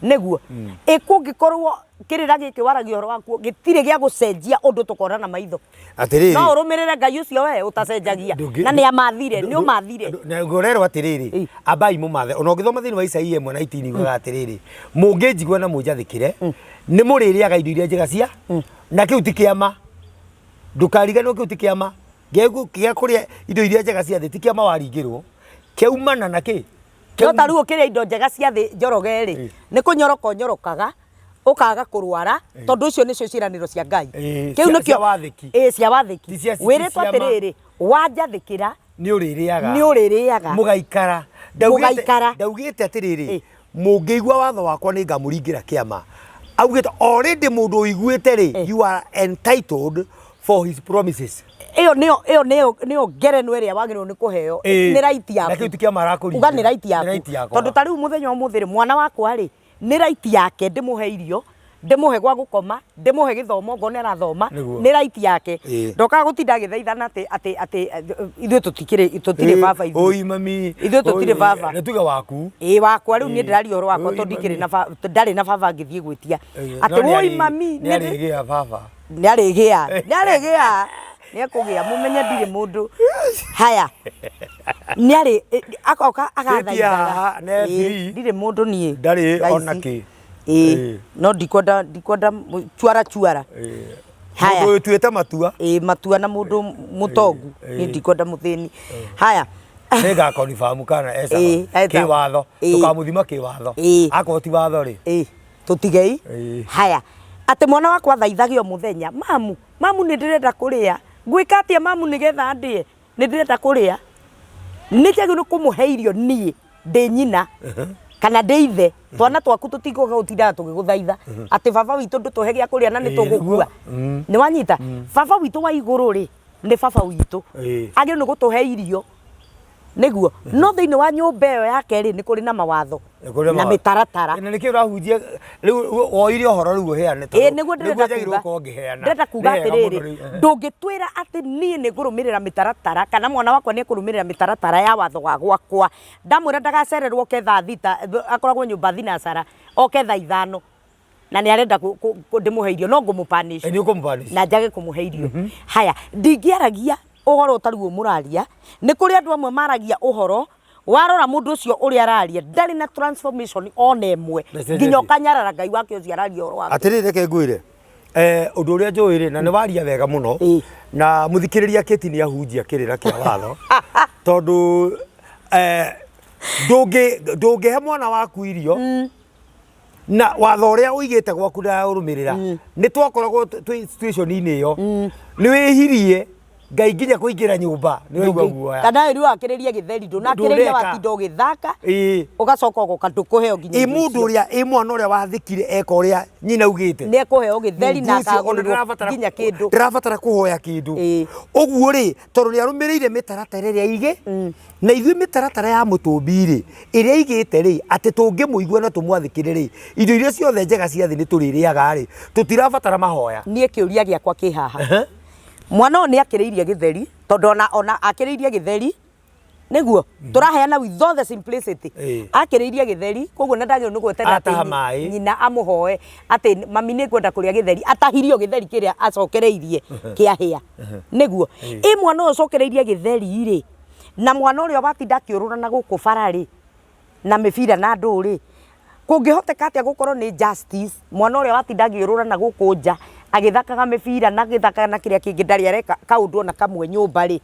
nĩguo ĩ kũngĩkorwo kĩrĩra gĩkĩ waragia ũhoro wakuo gĩtirĩ gĩa gũcenjia ũndũ tũkona na maitho, Atĩrĩrĩ. No ũrũmĩrĩre Ngai ũcio we ũtacenjagia na nĩ amathire, nĩ ũmathire. Ngũrerwo atĩrĩrĩ, ambai mũmathe. Ona ũngĩthoma thĩinĩ wa Isaia 1:19 yugaga atĩrĩrĩ, mũngĩnjigua na mũnjathĩkĩre, nĩ mũrĩrĩaga indo iria njega cia, na kĩu ti kĩama. Ndũkariganĩrwo kĩu ti kĩama. Gĩa kũrĩa indo iria njega cia thĩ ti kĩama waringĩrwo. Kĩaumana na kĩ? No ta rĩu ũkĩrĩa indo njega cia thĩ, Njoroge rĩ, nĩ kũnyoroka ũnyorokaga, ũkaga kũrwara, tondũ icio nĩcio ciĩranĩro cia Ngai. Kĩu nĩkĩo cia wathĩki. Ĩĩ, cia wathĩki. Ti cia- ti Wĩrĩtwo ciama. atĩrĩrĩ, wanjathĩkĩra Nĩ ũrĩrĩaga. Nĩ ũrĩrĩaga. Mũgaikara. Mũgaikara. Ndaugĩte atĩrĩrĩ, mũngĩigua watho wakwa nĩ ngamũringĩra kĩama. Augĩte already mũndũ ũiguĩte rĩ, you are entitled for his promises. Ĩyo nĩyo, ĩyo nĩyo, nĩyo ngerenwa ĩrĩa wagĩrĩirwo nĩ kũheo. Nĩ right Na yaku. kĩu ti kĩama arakũringĩra. Uga nĩ right Nĩ yaku. right yakwa. Tondũ ta rĩu mũthenya wa ũmũthĩ rĩ, mwana wakwa rĩ, nĩ right yake ndĩmũhe irio, ndĩmũhe gwa gũkoma, ndĩmũhe gĩthomo ngone nĩ arathoma. Nĩguo. Nĩ right yake. Ndokaga gũtinda agĩthaithana atĩ atĩ atĩ ithuĩ tũtikĩrĩ, tũtirĩ baba ithuĩ. Oi mami. Ithuĩ tũtirĩ Oi, baba. Nĩ tuge waku. Ĩĩ, wakwa rĩu niĩ ndĩraria ũhoro wakwa Oi, tondũ ndikĩrĩ mami. na ndarĩ na baba ngĩthiĩ gwĩtia. Atĩ No nĩ woi mami, nĩ arĩgĩa baba. Nĩ arĩgĩa, nĩ arĩgĩa, nĩ ekũgĩa, mũmenye ndirĩ mũndũ. Haya, nĩ arĩ agoka agathaithaga. Haha, nĩ Ĩĩ, free. ndirĩ mũndũ niĩ. Ndarĩ Thaa ona ici. kĩ. Ĩĩ, Ĩĩ. no ndikwenda, ndikwenda chuara chuara. Haya. Mũndũ ũtuĩte matua. Ĩĩ, matua na mũndũ mũtongu. Niĩ ndikwenda mũthĩni. Haya. Nĩ ngakonfamu kana e sawa. Ĩĩ, e sawa. Kĩwatho. Tũkamũthima kĩwatho. Akorwo ti watho rĩ. Ĩĩ, tũtigei. Haya, atĩ mwana wakwa athaithage o mũthenya, mamu, mamu nĩ ndĩrenda kũrĩa, ngwĩka atĩa mamu nĩgetha ndĩe, nĩ ndĩrenda kũrĩa. Nĩ njagĩrĩirwo nĩ kũmũhe irio niĩ ndĩ nyina kana ndĩ ithe. Twana twaku tũtigũka gũtindaga tũgĩgũthaitha atĩ baba witũ ndũtũhe gĩa kũrĩa na nĩ tũgũkua. Nĩ wanyita? Baba witũ wa igũrũ rĩ, nĩ baba witũ. Agĩrĩirwo nĩ gũtũhe irio nĩguo, no thĩinĩ wa nyũmba ĩyo yake rĩ, nĩ kũrĩ na mawatho Nĩ kũrĩ na na mawatho. mĩtaratara. Na nĩkĩo ũrahunjia rĩu woire ũhoro rĩu ũheane Ĩĩ, nĩguo ndĩrenda nĩguo njagĩrĩirwo kuga. gũkorwo ngĩheana. Ndĩrenda kuga Nĩ wega atĩrĩrĩ, mũno rĩu, ndũngĩtwĩra atĩ niĩ nĩ ngũrũmĩrĩra mĩtaratara kana mwana wakwa nĩ ekũrũmĩrĩra mĩtaratara ya watho wa gwakwa. Ndamwĩra ndagacererwo oke thaa 6, akoragwo nyũmba thinacara, oke thaa 5 na nĩ arenda ndĩmũhe irio, no ngũmũ-punish. Ĩ, nĩ ũkũmũ-punish. Na njage kũmũhe irio. Haya, ndingĩaragia ũhoro ũtarĩ guo mũraria. Nĩ kũrĩ andũ amwe maragia ũhoro, warora mũndũ ũcio ũrĩa araria ndarĩ na transformation ona ĩmwe, Ndacenjetie. Nginya ũkanyarara Ngai wake ũcio araria ũhoro wake. Atĩrĩrĩ, reke ngwĩre ũndũ ũrĩa njũĩ rĩ, na nĩ waria wega mũno, na mũthikĩrĩria Kĩti nĩ ahunjia kĩrĩra kĩa watho, tondũ ndũngĩhe mwana waku irio na watho ũrĩa ũigĩte gwaku ndaraũrũmĩrĩra. Nĩ twakoragwo twĩ situation-inĩ ĩyo, nĩ wĩhirie Ngai nginya kũingĩra nyũmba nĩ waigua guoya. Kana rĩu akĩrĩria gĩtheri, ndũnakĩrĩria Ndũneka. Watinda ũgĩthaka, ũgacoka ũgoka ndũkũheo nginya Ĩ irio mũndũ icio. ũrĩa, ĩ mwana ũrĩa wathĩkire eka ũrĩa nyina augĩte, Nĩ ekũheo gĩtheri na Mũndũ ũcio ona akagũrĩrwo nginya kĩndũ. Ndarabatara kũhoya kĩndũ. Ũguo rĩ, tondũ nĩ arũmĩrĩire mĩtaratara ĩrĩa ige na ithuĩ, mĩtaratara ya mũtũmbi rĩ, ĩrĩa aigĩte rĩ, atĩ tũngĩmũigua na tũmwathĩkĩre rĩ, indo iria ciothe njega cia thĩ nĩ tũrĩrĩaga rĩ, tũtirabatara mahoya. Niĩ kĩũria gĩakwa kĩ haha, mwana ũyũ nĩ akĩrĩirie gĩtheri, tondũ ona akĩrĩirie gĩtheri nĩguo tũraheana with all the simplicity. Akĩrĩirie gĩtheri, koguo na ndagĩrĩirwo nĩ gweterera atĩ Ataha maĩ. Nyina amũhoe atĩ mami nĩ ngwenda kũrĩa gĩtheri, atahirio gĩtheri kĩrĩa acokereirie kĩahĩa nĩguo. Ĩ mwana ũyũ ũcokereirie gĩtheri rĩ, na mwana ũrĩa watinda akĩũrũra na gũkũ bara rĩ, na mĩbira na ndũ rĩ, kũngĩhoteka atĩa gũkorwo nĩ justice mwana ũrĩa watinda agĩũrũra na gũkũ nja agĩthakaga mĩbira na agĩthakaga na kĩrĩa kĩngĩ, ndarĩ areka kaũndũ ona kamwe nyũmba rĩ,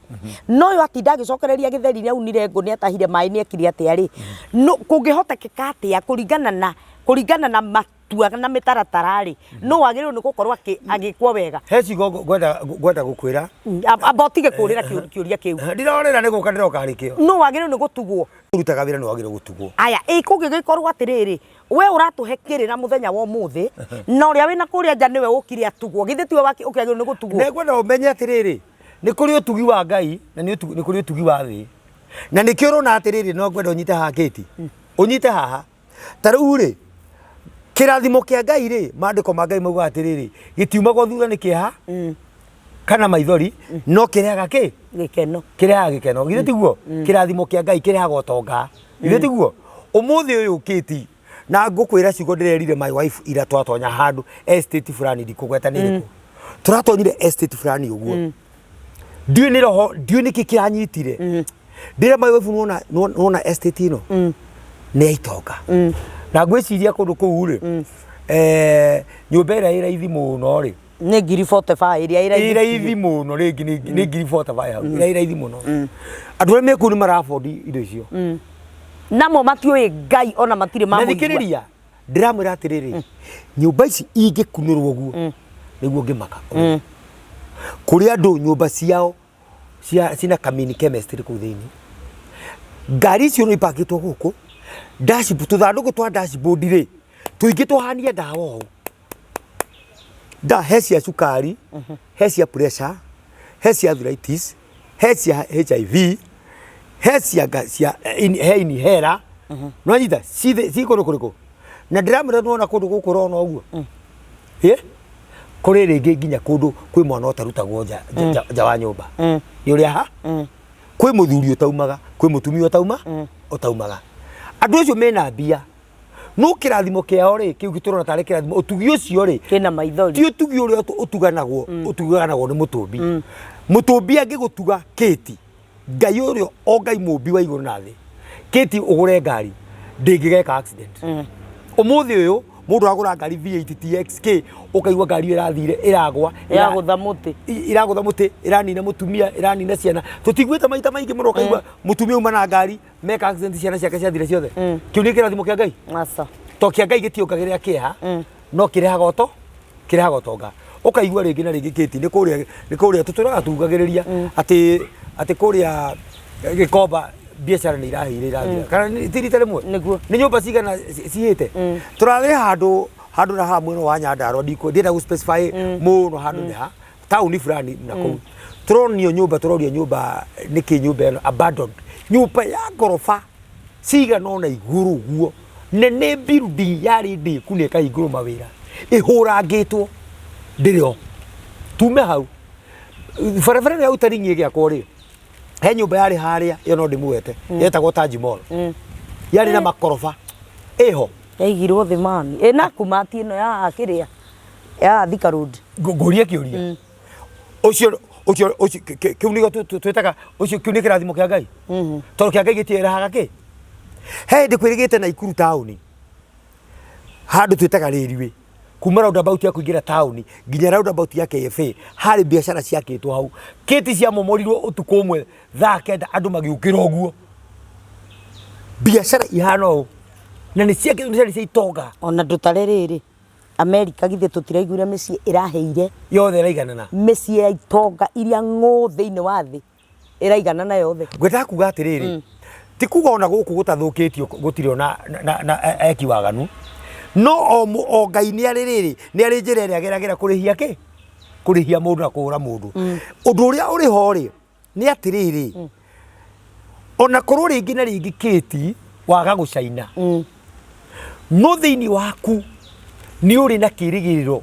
no ũyũ atinda agĩcokereria gĩtheri, nĩ aunire ngũ, nĩ atahire maĩ, nĩ ekire atĩa rĩ, no kũngĩhotekeka atĩa kũringana na Kũringana na matua na mĩtaratara rĩ, no wagĩrĩirwo nĩ gũkorwo agĩkwo wega. He ciugo ngwenda gũkwĩra. Amba ũtige kũũrĩra kĩũria kĩu. Ndirorĩra, nĩ gũka ndĩroka harĩ kĩo. No wagĩrĩirwo nĩ gũtugwo. Ũrutaga wĩra nĩ wagĩrĩirwo gũtugwo. Aya, ĩ kũngĩgĩkorwo atĩrĩrĩ, we ũratũhe kĩrĩra mũthenya wa ũmũthĩ, na ũrĩa wĩna kũrĩa nja nĩwe ũkire atugwo, githĩ tiwe ũkĩagĩrĩirwo nĩ gũtugwo? Nĩ ngwenda ũmenye atĩrĩrĩ, nĩ kũrĩ ũtugi wa Ngai na nĩ kũrĩ ũtugi wa thĩ. Na nĩkĩo ũrona atĩrĩrĩ, no ngwenda ũnyite haha Kate, ũnyite haha. Ta rĩu rĩ, kĩrathimo kĩa Ngai rĩ, maandĩko ma Ngai maugaga atĩrĩrĩ, gĩtiumagwo thutha nĩ kĩeha kana maithori, no kĩrehaga kĩ? Gĩkeno. Kĩrehaga gĩkeno. Githĩ tiguo? Kĩrathimo kĩa Ngai kĩrehaga ũtonga. Githĩ tiguo? Ũmũthĩ ũyũ Kate, na ngũkwĩra ciugo ndĩrerire my wife ira twatonya handũ estate fulani, ndikũgweta nĩ ĩrĩkũ. Tũratonyire estate fulani ũguo. Ndiũĩ nĩ roho, ndiũĩ nĩkĩ kĩranyitire. Ndĩra my wife, nĩwona nĩwona estate ĩno nĩ ya itonga. Na ngwĩciria kũndũ kũu rĩ, nyũmba ĩrĩa ĩ raithi mũno rĩ, Nĩ ngiri 45 ĩrĩa ĩ raithi. Ĩ raithi mũno rĩngĩ nĩ ngiri 45 hau, ĩrĩa ĩ raithi mũno. Andũ arĩa me kũu nĩ mara afford indo icio. Namo matiũĩ Ngai ona matirĩ Na mamũigua. thikĩrĩria, ndĩramwĩra atĩrĩrĩ, nyũmba ici ingĩkunũrwo ũguo nĩguo ngĩmaka. Kũrĩ andũ nyũmba ciao cina kamini chemistry kũu thĩinĩ. Ngari icio nĩ ipakĩtwo gũkũ, dashboard, tũthandũkũ twa dashboard rĩ, tũingĩ tũhanie ndawa ũũ. He cia cukari, he cia pressure, he cia arthritis, he cia HIV, he cia he inhaler, nĩwanyita ci kũndũ kũrĩkũ? Na ndĩramwĩra nĩwona kũndũ gũkũ ũrona ũguo, ĩ kũrĩ rĩngĩ nginya kũndũ kwĩ mwana ũtarutagwo nja wa nyũmba nĩ ũrĩa ha kwĩ mũthuri ũtaumaga, kwĩ mũtumia ũtaumaga. Andũ acio mena mbia, no kĩrathimo kĩao rĩ, kĩu tũrona tarĩ kĩrathimo, ũtugi ũcio rĩ, Kĩna maithori. Ti ũtugi ũrĩa ũtuganagwo nĩ mũtũmbi. Mũtũmbi angĩgũtuga Kate, Ngai ũrĩa o Ngai mũmbi wa igũrũ na thĩ, Kate ũgũre ngari ndĩngĩgeka accident. Ũmũthĩ ũyũ mũndũ agũra ngari V8 TXK, ũkaigua ngari ĩyo ĩrathire ĩragwa, Ĩragũtha mũtĩ. Ĩragũtha mũtĩ, ĩranina mũtumia, ĩranina ciana. Tũtiguĩte maita maingĩ mũno ũkaigua mũtumia auma na ngari meka accident, ciana ciake ciathire ciothe. Kĩu nĩ kĩrathimo kĩa Ngai? Aca. To kĩa Ngai gĩtiongagĩrĩra kĩeha, no kĩrehaga ũto kĩrehaga ũtonga. Ũkaigua rĩngĩ na rĩngĩ Kate, nĩ kũrĩa tũtũraga tugagĩrĩria atĩ kũrĩa Gĩkomba biacara nĩ irahĩire irathira, kana ti rita rĩmwe? Nĩguo. Nĩ nyũmba cigana cihĩte? Tũrarĩ handũ na haha mwena wa Nyandarua, ndienda gũ specify mũno handũ nĩ ha taũni fulani, na kũu tũronio nyũmba, tũrorio nyũmba nĩkĩ, nyũmba ĩno abandoned, nyũmba ya ngoroba cigana ona igũrũ ũguo, nene, building yarĩ ndĩku na ĩkahingũrwo mawĩra, ĩhũrangĩtwo ndĩrĩ ho. Tume hau, barabara ĩno ya Utaringi ĩgĩakwo rĩ, he nyũmba yarĩ harĩa ĩyo, no ndĩmũgwete, yetagwo Taji Mall, yarĩ na makoroba ĩho. Yaigirwo thĩ mani. Ĩna kumati ĩno ya kĩrĩa ya Thika Road. Ngũrie kĩũria, ũcio kĩu nĩkĩo twĩtaga ũcio, kĩu nĩ kĩrathimo kĩa Ngai? Tondũ kĩa Ngai gĩtirehaga kĩ. He hĩndĩ kwĩrĩgĩte Naikuru taũni, handũ twĩtaga Rĩriwĩ, kuma roundabout ya kũingĩra taũni nginya roundabout ya KFA, harĩ biacara ciakĩtwo hau kĩti, ciamomorirwo ũtukũ ũmwe thaa 9, andũ magĩũkĩra ũguo, biacara ihana ũũ, na nĩ ciakĩtwo, nĩ ciarĩ cia itonga. Ona ndũtare rĩrĩ, Amerika githĩ tũtiraiguire mĩciĩ ĩrahĩire? Yothe ĩraiganana. Mĩciĩ ya itonga iria ng'ũ thĩinĩ wa thĩ ĩraiganana yothe. Ngwendaga kuga atĩrĩrĩ, ti kuga ona gũkũ gũtathũkĩtio gũtirĩ ona na eki waganu, no o Ngai nĩ arĩ rĩrĩ, nĩ arĩ njĩra ĩrĩa ageragĩra kũrĩhia kĩ, kũrĩhia mũndũ na kũhũra mũndũ. Ũndũ ũrĩa ũrĩ ho rĩ, nĩ atĩrĩrĩ, ona korwo rĩngĩ na rĩngĩ kĩti waga gũcaina, no thĩinĩ waku nĩ ũrĩ na kĩrĩgĩrĩro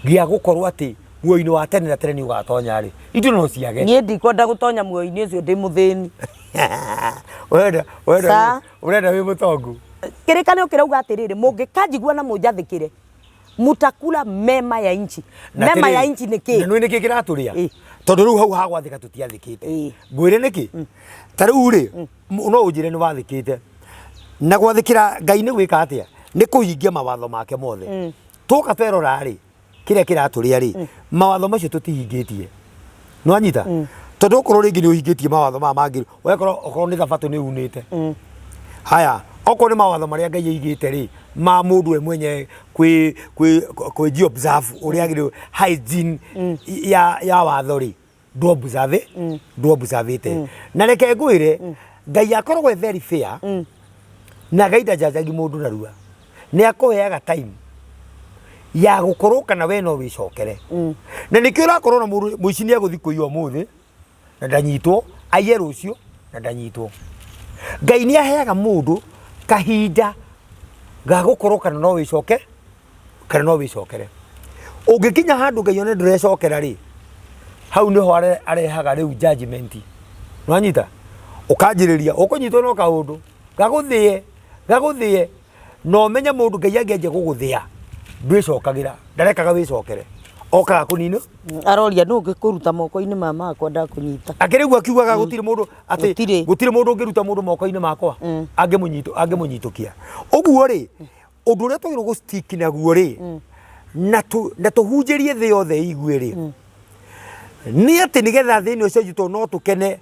gĩa gũkorwo atĩ muoyo-inĩ wa tene na tene nĩ ũgatonya rĩ, indo no ciage. Niĩ ndikwenda gũtonya muoyo-inĩ ũcio ndĩ mũthĩni. Ũrenda Sa. Ũrenda wĩ mũtongu. Kĩrĩkanĩro kĩrauga atĩrĩrĩ, mũngĩkanjigua na mũnjathĩkĩre, mutakula mema ya nchi. Na Mema ya atĩrĩrĩ, nchi nĩ kĩ? Na nĩ nĩkĩ kĩratũrĩa? Tondũ rĩu hau hagwathĩka tũtiathĩkĩte. Ngwĩre nĩkĩ. Ta rĩu rĩ, no ũnjĩre nĩ wathĩkĩte, na gwathĩkĩra Ngai nĩ gwĩka atĩa? Nĩ kũhingia mawatho make mothe. Twoka twerora rĩ, kĩrĩa kĩratũrĩa rĩ, mawatho macio tũtihingĩtie. Nĩwanyita? Tondũ okorwo rĩngĩ nĩ ũhingĩtie mawatho maya mangĩ, ũgakorwo okorwo nĩ thabatũ nĩ unĩte, haya Okorwo nĩ mawatho marĩa Ngai aigĩte rĩ, ma mũndũ we mwenye kwĩ kwĩ kwĩ observe ũrĩa agĩrĩirwo hygiene ya watho rĩ, ndũ observe ndũ observe Na reke ngwĩre, Ngai akoragwo e very fair, na Ngai ndajanjagi mũndũ narua. Nĩ akũheaga time ya gũkorwo kana we no wĩcokere. Na nĩkĩo ũrakorwo na mũndũ mũici nĩ egũthiĩ kũiya ũmũthĩ na ndanyitwo, aiye rũciũ na ndanyitwo. Ngai nĩ aheaga mũndũ kahinda ga gũkorwo kana no wĩcoke kana no wĩcokere. Ũngĩkinya handũ Ngai one ndũrecokera rĩ, hau nĩho arehaga rĩu judgment. Nĩwanyita? Ũkanjĩrĩria ũkũnyitwo no kaũndũ gagũthĩe gagũthĩe, na ũmenye mũndũ Ngai angĩanjia gũgũthĩa ndwĩcokagĩra, ndarekaga wĩcokere, okaga kũnina. Aroria nũ ũngĩkũruta moko-inĩ ma makwa ndakũnyita. Akĩrĩ guo akiugaga gũtirĩ mũndũ atĩ Gũtirĩ. Gũtirĩ mũndũ ũngĩruta mũndũ moko-inĩ makwa angĩmũnyitũkia. Ũguo rĩ, ũndũ ũrĩa twagĩrĩirwo gũ stick naguo rĩ, na tũhunjĩrie thĩ yothe ĩigue rĩ, nĩ atĩ nĩgetha thĩ ĩno ĩcenjie, tondũ no tũkene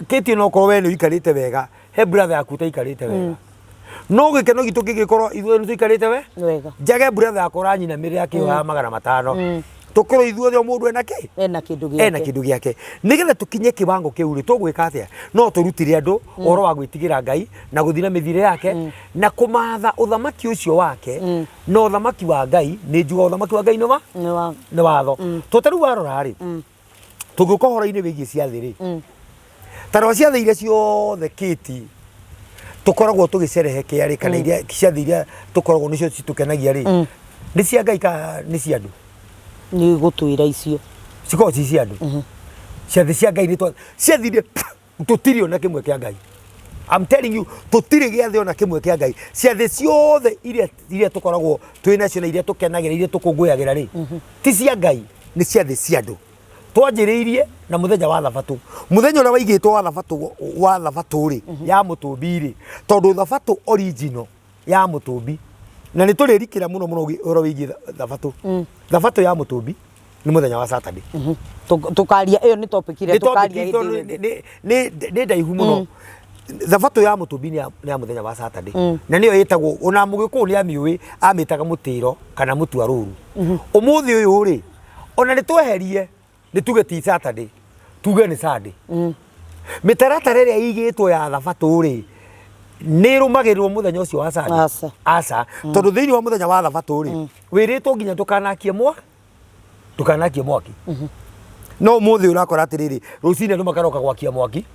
kĩtie no korwo we nĩ ũikarĩte wega, he brother yaku ũtaikarĩte wega. No gĩkeno gitũ kĩngĩkorwo ithuothe nĩ tũikarĩte we wega, njage brother yakwa ũranyinamĩrĩra akĩhoya 500, tũkorwo ithuothe o mũndũ ena kĩ ena kĩndũ gĩake. Ena kĩndũ gĩake. Nĩgetha tũkinye kiwango kĩu rĩ, tũgwĩka atĩa? No tũrutire andũ ũhoro wa gwĩtigĩra Ngai na gũthiĩ na mĩthiĩre yake na kũmatha ũthamaki ũcio wake na ũthamaki wa Ngai. Nĩ njuga ũthamaki wa Ngai nĩ wa nĩ wa nĩ watho. To ta rĩu warora rĩ, tũngĩũka ũhoro-inĩ wĩgiĩ ciathĩ rĩ, ta rora ciathĩ iria ciothe kĩti tũkoragwo tũgĩcerehekea rĩ, kana iria ciathĩ iria tũkoragwo nĩcio citũkenagia rĩ, nĩ cia Ngai kana nĩ cia andũ? Nĩ gũtwĩra icio. Cikoragwo ci cia andũ. Ciathĩ cia Ngai nĩ ciathire tũtirĩ ona kĩmwe kĩa Ngai. I'm telling you, tũtirĩ gĩathĩ ona kĩmwe kĩa Ngai. Ciathĩ ciothe iria tũkoragwo twĩ nacio na iria tũkenagĩra, iria tũkũngũyagĩra rĩ, ti cia Ngai, nĩ ciathĩ cia andũ. Twanjĩrĩirie na mũthenya wa thabatũ, mũthenya ũrĩa waigĩtwo wa thabatũ rĩ, ya mũtũmbi rĩ, tondũ thabatũ original ya mũtũmbi, na nĩ tũrĩrikĩra mũno mũno ũhoro wĩgiĩ thabatũ. Thabatũ ya mũtũmbi nĩ mũthenya wa Saturday. Tũkaria ĩyo nĩ topic ĩrĩa Nĩ topic tũkaria hĩndĩ tondũ ĩyo ĩngĩ. Nĩ ndaihu mũno. Thabatũ ya mũtũmbi nĩ ya mũthenya wa Saturday, na nĩyo ĩtagwo, ona mũgĩkũyũ nĩ amĩũĩ, amĩtaga mũtĩro kana mũtua rũru. Ũmũthĩ ũyũ rĩ, ona nĩ tweherie, nĩ tuge ti Saturday, tuge nĩ Sunday. Mĩtaratara ĩrĩa ĩigĩtwo ya thabatũ rĩ, nĩ ĩrũmagĩrĩrwo mũthenya ũcio wa Sunday? Aca. Aca, tondũ thĩinĩ wa mũthenya wa thabatũ rĩ, wĩrĩtwo nginya ndũkanakie mwaki, ndũkanakie mwaki. No ũmũthĩ ũrakora atĩrĩrĩ, rũcinĩ andũ makaroka gwakia mwaki,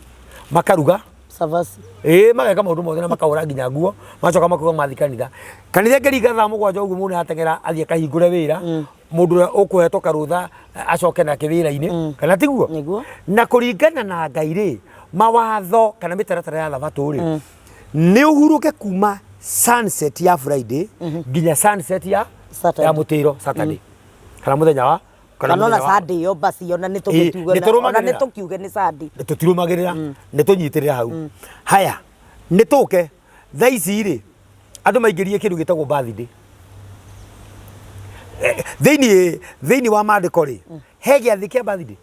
makaruga Savasi. Ĩĩ, mageka maũndũ mothe na makahũra nginya nguo, magacoka makauga mathiĩ kanitha. Kanitha ĩngĩringa thaa 7 ũguo, mũndũ nĩarateng'era athiĩ akahingũre wĩra, mũndũ ũrĩa ũkũhetwo karũtha acoke nake wĩra-inĩ, kana tiguo? Nĩguo. Na kũringana na Ngai rĩ, mawatho kana mĩtaratara ya thabatũ rĩ, nĩ ũhurũke kuma sunset ya Friday nginya sunset ya Saturday. ya mũtĩro, Saturday, kana mũthenya wa kana ona mũthenya wa- Sunday ĩyo basi ona nĩ Ĩĩ, tũgĩkiuge nĩ ona tũrũmagĩrĩra. nĩ tũkiuge nĩ Sunday. Tũtirũmagĩrĩra, nĩ tũnyitĩrĩra hau. Haya, nĩ tũke thaa ici rĩ, andũ maingĩrie kĩndũ gĩtagwo birthday. Thĩinĩ wa maandĩko rĩ, he gĩathĩ kĩa birthday?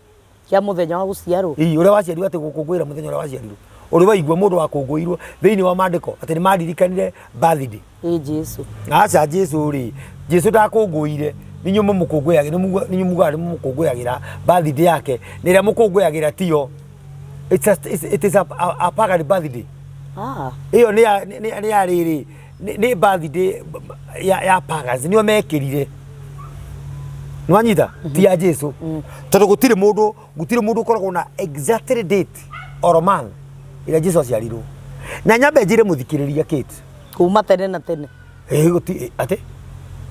Kĩa mũthenya wa gũciarwo? Ii, ũrĩa waciarirwo, atĩ gũkũngũĩra mũthenya ũrĩa waciarirwo. Ũrĩ waigua mũndũ wakũngũĩirwo thĩinĩ wa maandĩko atĩ nĩ maririkanire birthday? Ĩ Jesu. Aca, Jesu rĩ, Jesu ndakũngũĩire. Inyuĩ mũmũkũngũyagĩra, nĩ mugaga nĩ mũmũkũngũyagĩra birthday yake, na ĩrĩa mũkũngũyagĩra tiyo. It is a pagan birthday. Ĩyo nĩ ya rĩrĩ, nĩ birthday ya pagans, nĩo mekĩrire. Nĩwanyita? Ti ya Jesu, tondũ gũtirĩ mũndũ ũkoragwo na exactly date or month ĩrĩa Jesu aciarirwo. Na nyambe njĩre mũthikĩrĩria Kate, kuma tene na tene. Ĩ, gũti atĩ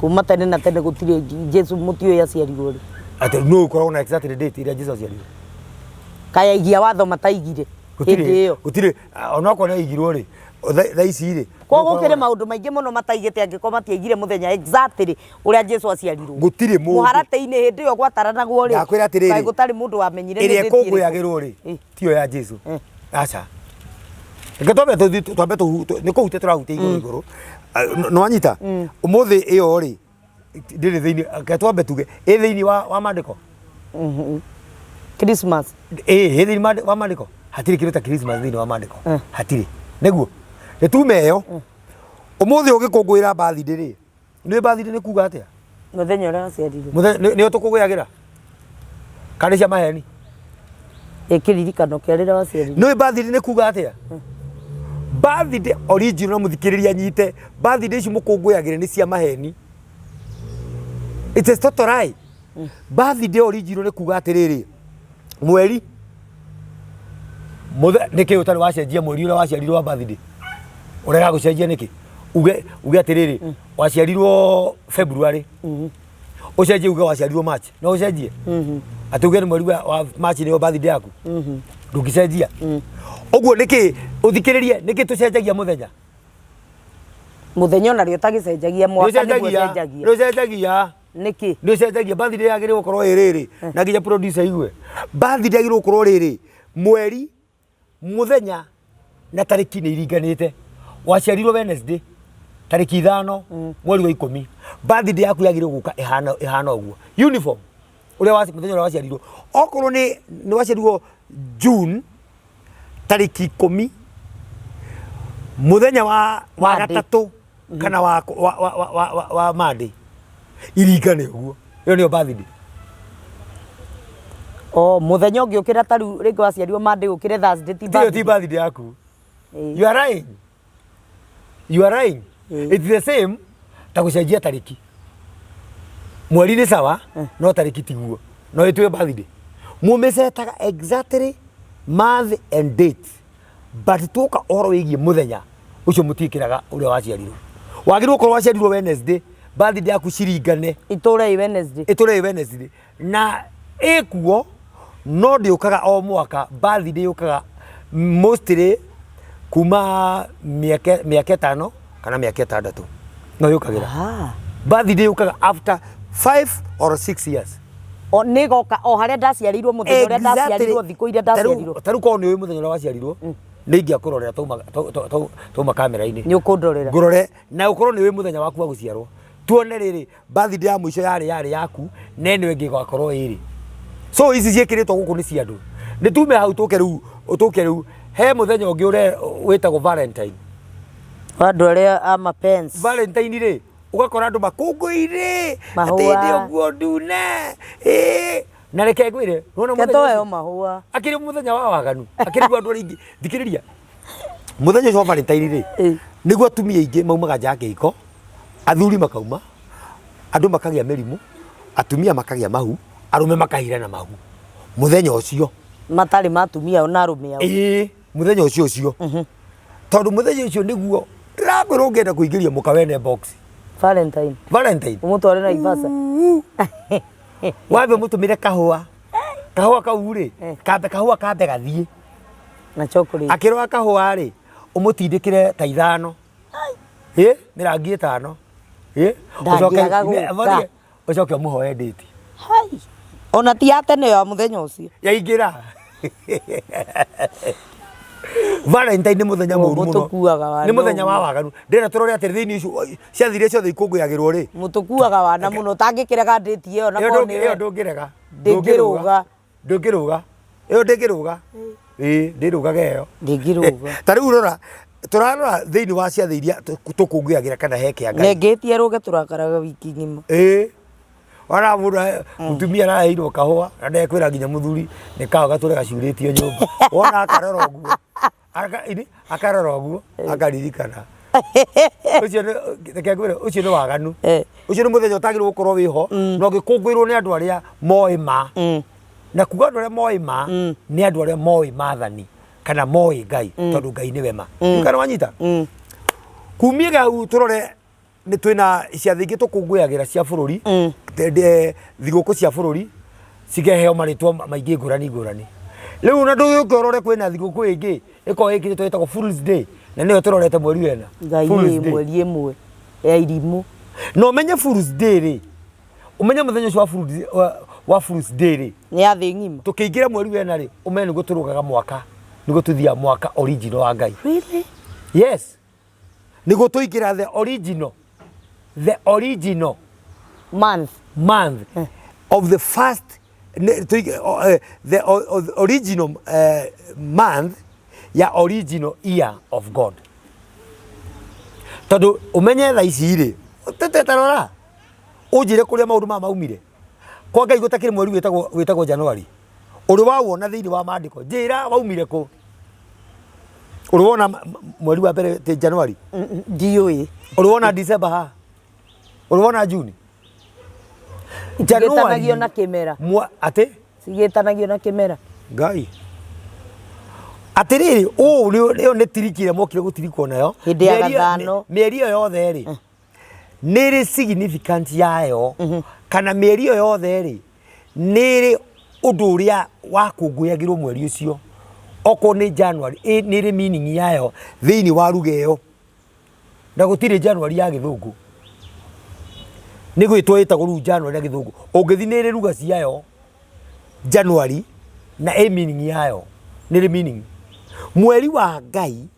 Kuma tene na tene gũtirĩ Jesu mũtiũĩ aciarirwo rĩ. Atĩ nũ ũkoragwo na exactly date ĩrĩa Jesu aciarirwo? Kaya igia watho mataigire hĩndĩ ĩyo. Gũtirĩ, onokorwo nĩ aigirwo rĩ, thaa ici rĩ, Koguo gũkĩrĩ maũndũ maingĩ mũno mataigĩte angĩkorwo matiaigire mũthenya exactly ũrĩa Jesu aciarirwo. Gũtirĩ mũndũ. Mũharatĩ-inĩ hĩndĩ ĩyo gwataranagwo rĩ, Ndakwĩra atĩrĩrĩ, kaĩ gũtarĩ mũndũ wamenyire nĩ ĩrĩa date ĩrĩkũ? ĩkũngũyagĩrwo rĩ, tiyo ya Jesu. Aca, reke twambe tũthiĩ, twambe nĩ kũhutia tũrahutia igũrũ igũrũ. Nĩwanyita? Ũmũthĩ ĩyo rĩ, ndĩrĩ thĩinĩ. Reke twambe tuge ĩ thĩinĩ wa maandĩko. Christmas. Ĩ thĩinĩ wa maandĩko hatirĩ kĩndũ ta Christmas thĩinĩ wa maandĩko. Hatirĩ. Nĩguo nĩ tume ĩyo. Ũmũthĩ ũgĩkũngũĩra birthday rĩ, nĩ birthday nĩ kuga atĩa? Mũthenya ũrĩa waciarirwo. Mũthenya nĩo tũkũgũyagĩra kana nĩ cia maheni? Ĩ kĩririkano kĩa rĩrĩa waciarirwo. Nĩ birthday nĩ kuga atĩa? Birthday original na mũthikĩrĩria nyite, birthday ici mũkũngũyagĩra nĩ cia maheni. It is total lie. Birthday original nĩ kuga atĩrĩrĩ, mweri Mũthe nĩkĩ ũtarĩ wacenjia mweri ũrĩa waciarirwo wa birthday? Ũrega gũcenjia nĩkĩ? Uge uge atĩrĩrĩ, waciarirwo February. Ũcenjie uge waciarirwo March. No ũcenjie? Atĩ uge nĩ mweri wa wa March nĩyo birthday yaku? Ndũngĩcenjia. Ũguo nĩkĩ ũthikĩrĩrie nĩkĩ tũcenjagia mũthenya? Mũthenya onarĩo ũtagĩcenjagia mwaka nĩguo ũcenjagia. Nĩ ũcenjagia. Nĩkĩ? Nĩ ũcenjagia. Birthday yagĩrĩirwo gũkorwo ĩ rĩrĩ na nginya producer aigue. Birthday yagĩrĩirwo gũkorwo rĩrĩ mweri, mũthenya na tarĩki nĩ iringanĩte. Waciarirwo Wednesday tarĩki 5 mweri wa 10. Birthday yaku yagĩrĩirwo gũka ĩhana ĩhana ũguo. Uniform ũrĩa wa mũthenya ũrĩa waciarirwo. Okorwo nĩ nĩ waciarirwo June tarĩki 10 mũthenya wa wa Monday. gatatũ kana wa wa wa wa, wa, wa, wa Monday iringane ũguo. Ĩyo nĩyo birthday. O mũthenya ũngĩ ũkĩra ta rĩu rĩngĩ waciarirwo Monday ũkĩre Thursday ti Tiyo ti birthday. birthday yaku. Ĩĩ. You are lying. You are lying. It's the same ta gũcenjia tarĩki. Mweri nĩ sawa no tarĩki tiguo. No ĩtue birthday. Mũmĩcetaga exactly month and date. But tuoka ũhoro wĩgiĩ mũthenya ũcio mũtiĩkĩraga ũrĩa waciarirwo. Wagĩrĩirwo gũkorwo waciarirwo Wednesday, birthday yaku ciringane Itũre ĩ Wednesday. ĩtũre ĩ Wednesday na ĩkuo no ndĩũkaga o mwaka birthday yũkaga mostly kuma mĩaka mĩaka 5 kana mĩaka 6 no yũkagĩra. Birthday yũkaga after 5 or 6 years. O nĩ goka o harĩa ndaciarĩirwo mũthenya ũrĩa ndaciarirwo thikũ iria ndaciarirwo. Ta rĩu korwo nĩ ũĩ mũthenya ũrĩa waciarirwo nĩ ingĩakũrorera tauma kamera-inĩ. Nĩ ũkũndorera. Ngũrore na ũkorwo nĩ ũĩ mũthenya waku wa gũciarwo tuone rĩrĩ birthday ya mũico yarĩ yarĩ yaku na ĩno ĩngĩ ĩgakorwo ĩrĩ. So ici ciĩkĩrĩtwo gũkũ nĩ cia andũ. Nĩ tume hau tũke rĩu tũke rĩu he mũthenya ũngĩ ũre wĩtagwo Valentine. Wa andũ arĩa a mapenzi. Valentine rĩ ũgakora andũ makũngũĩire Mahũa. atĩ ndĩ nguo ndune ĩĩ na reke ngwĩre nĩwona mũthenya Ketoeo ũcio mahũa. akĩrĩ mũthenya wa waganu akĩrĩ guo andũ arĩa aingĩ thikĩrĩria mũthenya ũcio wa Valentine rĩ nĩguo atumia aingĩ maumaga nja ya kĩhiko athuri makauma andũ makagĩa mĩrimũ atumia makagĩa mahu arũme makahirana mahu mũthenya ũcio. Matarĩ ma atumia ao na arũme ao. Ĩĩ mũthenya ũcio ũcio tondũ mũthenya ũcio nĩguo ndĩrakwĩra ũngĩenda kũingĩria mũka wene box. Valentine. Valentine. Ũmũtware Naivasha. Wambe ũmũtũmĩre kahũa. Kahũa kau rĩ, kambe kahũa kambe gathiĩ. Na chocolate. Akĩrora kahũa rĩ, ũmũtindĩkĩre ta 5. Ĩ, mĩrangi 5. Ĩ, ũcoke Ndangĩaga gũka. ũcoke ũmũhoe ndĩti. Hai. Ona ti ya tene ya mũthenya ũcio. Yaingĩra. Valentine nĩ mũthenya mũru mũno. Mũtũkuaga wana Nĩ mũthenya wa ũguo. waganu. Ndĩrenda tũrore atĩrĩ thĩinĩ icio ciathĩ iria ciothe ikũngũyagĩrwo rĩ. Mũtũkuaga wana mũno ũtangĩkĩrega ndĩti ĩyo na Ĩyo korwo ĩyo nĩwe. ndũngĩrega. Ndĩngĩrũga. Ndũngĩrũga. Ĩyo ndĩngĩrũga. Ĩĩ ndĩrũgaga ĩyo. Ndĩngĩrũga. Ta rĩu rora tũrarora thĩinĩ wa ciathĩ iria tũkũngũyagĩra kana he kĩa Ngai. Nengĩtie rũge tũrakaraga wiki ng'ima. Ĩĩ. Wona mũndũ mũtumia araheirwo kahũa na ndekwĩra nginya mũthuri nĩ kahũa gatũre gacurĩtio nyũmba. Wona akarora ũguo. Akarora ũguo akaririkana. Ũcio nĩ reke ngwĩre ũcio nĩ waganu. Ũcio nĩ mũthenya ũtagĩrĩirwo gũkorwo wĩho na ũgĩkũngũĩrwo nĩ andũ arĩa moĩ ma. Na kuga andũ arĩa moĩ ma nĩ andũ arĩa moĩ maathani kana moĩ Ngai tondũ Ngai nĩwe ma. Kana wanyita? Kumia hau tũrore nĩ twĩna ciathĩ ingĩ tũkũngũyagĩra cia bũrũri thigũkũ cia bũrũri cikaheo marĩtwa maingĩ ngũrani ngũrani. Rĩu ona ndũgĩũke ũrore kwĩna thigũkũ ĩngĩ ĩkoragwo ĩkĩrĩtwo ĩtagwo Fools Day na nĩyo tũrorete mweri wena. Ngai Fools ĩ Day. mweri ĩmwe ya irimũ. Na ũmenye Fools Day rĩ, ũmenye mũthenya ũcio wa Fools Day rĩ, Nĩ ya thĩ ng'ima. Tũkĩingĩra mweri wena rĩ, ũmenye nĩguo tũrũgaga mwaka, nĩguo tũthiaga mwaka original wa Ngai. Really? Yes. Nĩguo tũingĩra the original, the original month, month of the first, the original month ya original year of God. Tondũ ũmenye thaa ici rĩ, tetarora ũnjĩre kũrĩa maũndũ maya maumire. Kwa Ngai gũtakĩrĩ mweri wĩtagwo January. Ũrĩ wawona thĩinĩ wa maandĩko? Njĩra waumire kũ? Ũrĩ wona mweri wa mbere ti January? Ndiũĩ. Ũrĩ wona December haha? Ũrĩ wona June? Cigĩtanagio na kĩmera. Atĩ? Cigĩtanagio na kĩmera. Ngai. Atĩrĩrĩ, ũũ ĩyo nĩ tiriki ĩrĩa mokire gũtirikwo nayo. Hĩndĩ ya gathano. Mĩeri ĩyo yothe rĩ, nĩ ĩrĩ significant yayo, kana mĩeri ĩyo yothe rĩ, nĩ ĩrĩ ũndũ ũrĩa wakũngũyagĩrwo mweri ũcio. Okorwo nĩ January, nĩ ĩrĩ meaning yayo thĩinĩ wa ruga ĩyo. Na gũtirĩ January ya gĩthũngũ. Nĩ gwĩtwo ĩtagwo rĩu January na gĩthũngũ. Ũngĩthiĩ nĩ ĩrĩ ruga ciayo January na ĩ meaning yayo. Nĩ ĩrĩ meaning. Mweri wa Ngai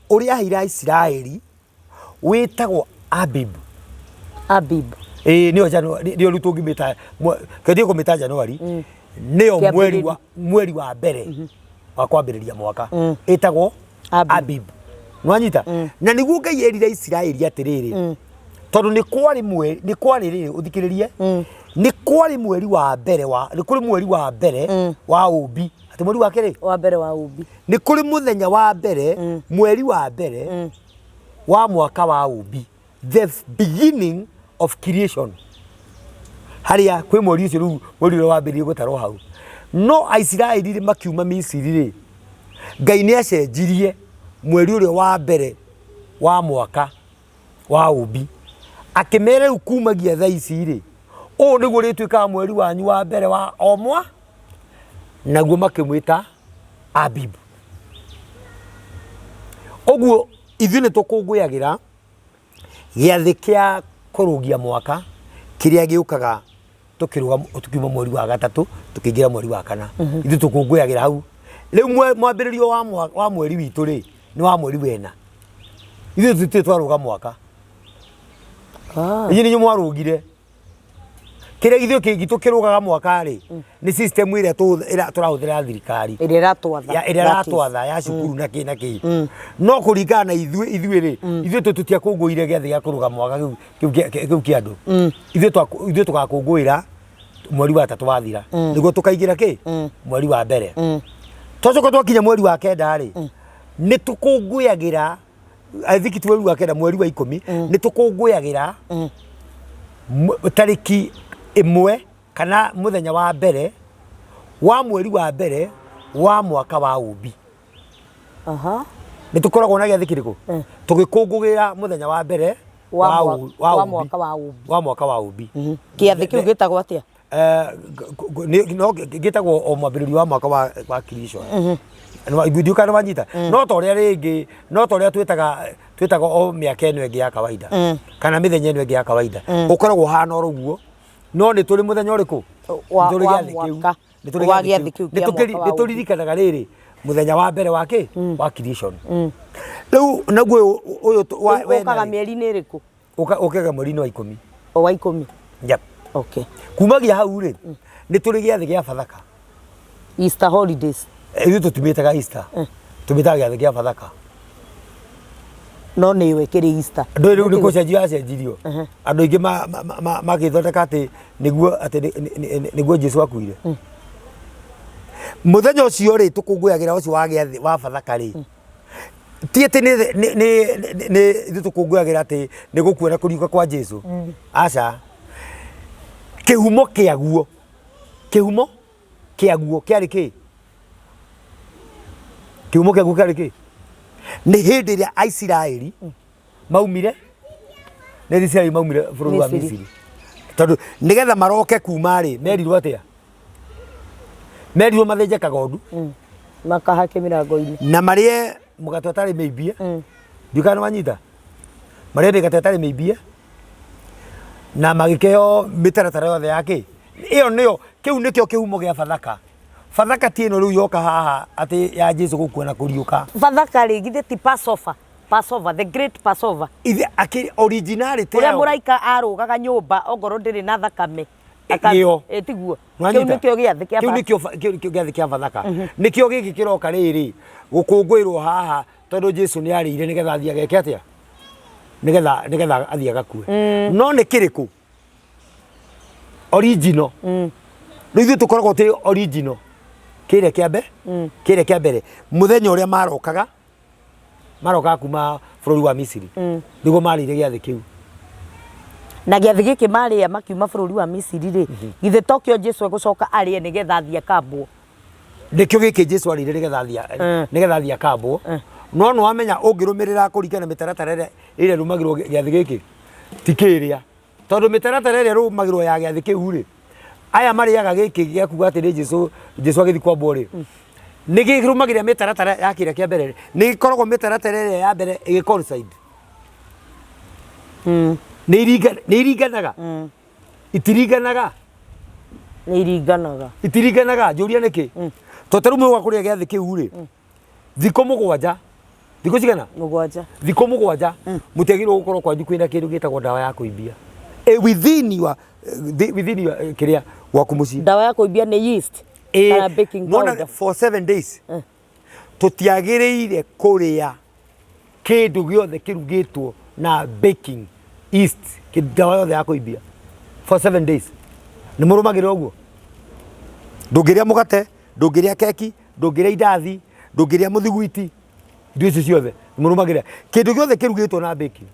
ũrĩa aheire Aisiraeli wĩtagwo Abib. Abib. Ĩĩ nĩyo January, nĩyo rĩu tũngĩmĩta, kĩndĩ kũmĩta January, nĩyo mweri wa mbere wa kwambĩrĩria mwaka. Ĩtagwo Abib. Abib. Nwanyita? Na nĩguo Ngai erire Isiraeli atĩrĩrĩ, tondũ nĩ kwarĩ mweri, nĩ kwarĩ rĩrĩ, ũthikĩrĩrie, nĩ kwarĩ mweri wa mbere wa, nĩ kũrĩ mweri wa mbere wa ũmbi. Atĩ mweri wa kĩrĩ? Wa mbere wa ũmbi. Nĩ kũrĩ mũthenya wa mbere, mweri wa mbere wa mwaka wa ũmbi. The beginning of creation. Harĩa kwĩ mweri ũcio rĩu mweri ũrĩa wambĩrĩirie gũtarwo hau. No Aisiraeli rĩ makiuma Misiri rĩ, Ngai nĩ acenjirie mweri ũrĩa wa mbere wa mwaka wa ũmbi. Akĩmera rĩu kumagia thaa ici rĩ, ũũ nĩguo ũrĩtuĩkaga mweri wanyu wa mbere wa o mwa, naguo makĩmwĩta Abibu. Ũguo ithuĩ nĩ tũkũngũyagĩra gĩathĩ kĩa kũrũgia mwaka kĩrĩa gĩũkaga tũkĩrũga tũkiuma mweri wa gatatũ tũkĩingĩra mweri wa kana. Ithuĩ tũkũngũyagĩra hau. Rĩu mwambĩrĩrio wa mweri witũ rĩ, nĩ wa mweri wena. Ithuĩ tũtirĩ twarũga mwaka. Inyuĩ nĩ inyuĩ mwarũgire. Kĩrĩa ithuĩ gitũ kĩrũgaga mwaka rĩ, nĩ system ĩrĩa tũrahũthĩra ya thirikari. Ĩrĩa ĩratwatha. Ĩrĩa ĩratwatha ya cukuru na kĩ na kĩ. No kũringana na ithuĩ, ithuĩ rĩ, ithuĩ tũtiakũngũĩire gĩathĩ gĩa kũrũga mwaka kĩu kĩa andũ. Ithuĩ tũgakũngũĩra mweri wa tatũ wathira. Nĩguo tũkaingĩra kĩ? Mweri wa mbere. Twacoka twakinya mweri wa kenda rĩ, nĩ tũkũngũyagĩra, I think ti mweri wa kenda, mweri wa ikũmi, nĩ tũkũngũyagĩra tarĩki 1 kana mũthenya wa mbere wa mweri wa mbere wa mwaka wa ũmbi. Nĩ tũkoragwo na gĩathĩ kĩrĩkũ? Tũgĩkũngũĩra mũthenya wa mbere wa mwaka wa ũmbi. Wa mwaka wa ũmbi. Gĩathĩ kĩu gĩtagwo atĩa? No gĩtagwo o mwambĩrĩrio wa mwaka wa creation. Ndiũĩ kana nĩwanyita. No ta ũrĩa rĩngĩ, no ta ũrĩa twĩtaga o mĩaka ĩno ĩngĩ ya kawaida. Kana mĩthenya ĩno ĩngĩ ya kawaida. Ũkoragwo ũhana oro ũguo. No nĩ tũrĩ mũthenya ũrĩkũ? Nĩ tũrĩ gĩathĩ kĩu. Nĩ tũrĩ Wa gĩathĩ kĩu Nĩ kĩa mwaka wa nĩ tũririkanaga rĩrĩ mũthenya wa mbere wa kĩ? Wa creation. Rĩu naguo ũyũ wena Ũkaga mĩeri-inĩ ĩrĩkũ? Ũkaga mweri-inĩ wa 10. O wa 10? Yep. Okay. Kumagia hau rĩ, nĩ tũrĩ gĩathĩ gĩa Bathaka. Easter holidays. Ithuĩ tũtimĩtaga Easter. Tũmĩtaga gĩathĩ kĩa Bathaka. No nĩ we kĩrĩ Easter. Ndũĩ rĩu nĩ gũcenjio yacenjirio. Andũ aingĩ magĩthondeka atĩ nĩguo atĩ nĩguo Jesu akuire. Mũthenya ũcio rĩ tũkũngũyagĩra ũcio wa gĩathĩ wa Bathaka rĩ. Ti atĩ nĩ ithuĩ tũkũngũyagĩra atĩ nĩ gũkua na kũriũka kwa Jesu. Aca. Kĩhumo kĩaguo. Kĩhumo kĩaguo kĩarĩ kĩ? Kĩhumo kĩaguo kĩarĩ kĩ? Nĩ hĩndĩ ĩrĩa Aisiraeli maumire, nĩ Aisiraeli maumire bũrũri wa Misiri. Tondũ nĩgetha maroke kuma rĩ, merirwo atĩa? Merirwo mathĩnje kagondu. Makahake mĩrango-inĩ. Na marĩe mũgate ũtarĩ mĩimbie. Ndiũĩ kana nĩwanyita? Marĩe mĩgate ĩtarĩ mĩimbie. Na magĩkĩheo mĩtaratara yothe ya kĩ? Ĩyo nĩyo, kĩu nĩkĩo kĩhumo gĩa Bathaka. Bathaka ti ĩno rĩu yoka haha atĩ ya Jesu gũkua na kũriũka. Bathaka rĩ, githĩ ti Passover? Passover, the great Passover. Ithe, akĩ, originality Ũrĩa yayo. mũraika arũgaga nyũmba ongorwo ndĩrĩ na thakame. Ĩyo. Tiguo. Nĩwanyita? Kĩu nĩkĩo gĩathĩ kĩa Kĩu Bathaka. nĩkĩo kĩu nĩkĩo gĩathĩ kĩa Bathaka. Nĩkĩo gĩkĩ kĩroka rĩrĩ, gũkũngũĩrwo haha tondũ Jesu nĩ arĩire nĩgetha athiĩ ageke atĩa? Nĩgetha athiĩ agakue. No nĩ kĩrĩkũ original? Rĩu ithuĩ tũkoragwo twĩ original kĩrĩa kĩa mbe kĩrĩa kĩa mbere, mũthenya ũrĩa marokaga kuma bũrũri wa Misiri, nĩguo marĩire gĩathĩ kĩu. Na gĩathĩ gĩkĩ marĩa makiuma bũrũri wa Misiri rĩ, githĩ tokĩo Jesu egũcoka arĩe nĩgetha athiĩ akambwo? Nĩkĩo gĩkĩ Jesu arĩire nĩgetha athiĩ akambwo. No nĩ wamenya ũngĩrũmĩrĩra kũringana na mĩtaratara ĩrĩa ĩrũmagĩrwo gĩathĩ gĩkĩ, ti kĩrĩa, tondũ mĩtaratara ĩrĩa ĩrũmagĩrwo ya gĩathĩ kĩu rĩ, aya marĩaga gĩkĩ gĩa kuga atĩ nĩ Jesu agĩthiĩ kwambwo rĩ, nĩ gĩrũmagĩrĩra mĩtaratara ya kĩrĩa kĩa mbere, nĩ gĩkoragwo mĩtaratara ĩrĩa ya mbere ĩgĩ coincide. Nĩ iringanaga, itiringanaga? Nĩ iringanaga. Itiringanaga. Njũria nĩkĩ? To ta rĩu mũgwa kũrĩa gĩathĩ kĩu rĩ, thikũ 7, thikũ cigana? 7. Thikũ 7 mũtiagĩrĩirwo gũkorwo kwanyu kwĩna kĩndũ gĩtagwo ndawa ya kũimbia within your kĩrĩa gwaku mũciĩ. Ndawa ya kũimbia nĩ yeast kana baking Nona powder? For 7 days tũtiagĩrĩire kũrĩa kĩndũ gĩothe kĩrugĩtwo na baking yeast, ndawa yothe ya kũimbia for 7 days. Nĩ mũrũmagĩrĩra ũguo? Ndũngĩrĩa mũgate, ndũngĩrĩa keki, ndũngĩrĩa indathi, ndũngĩrĩa mũthiguiti, indo icio ciothe. Nĩ mũrũmagĩrĩra kĩndũ gĩothe kĩrugĩtwo na baking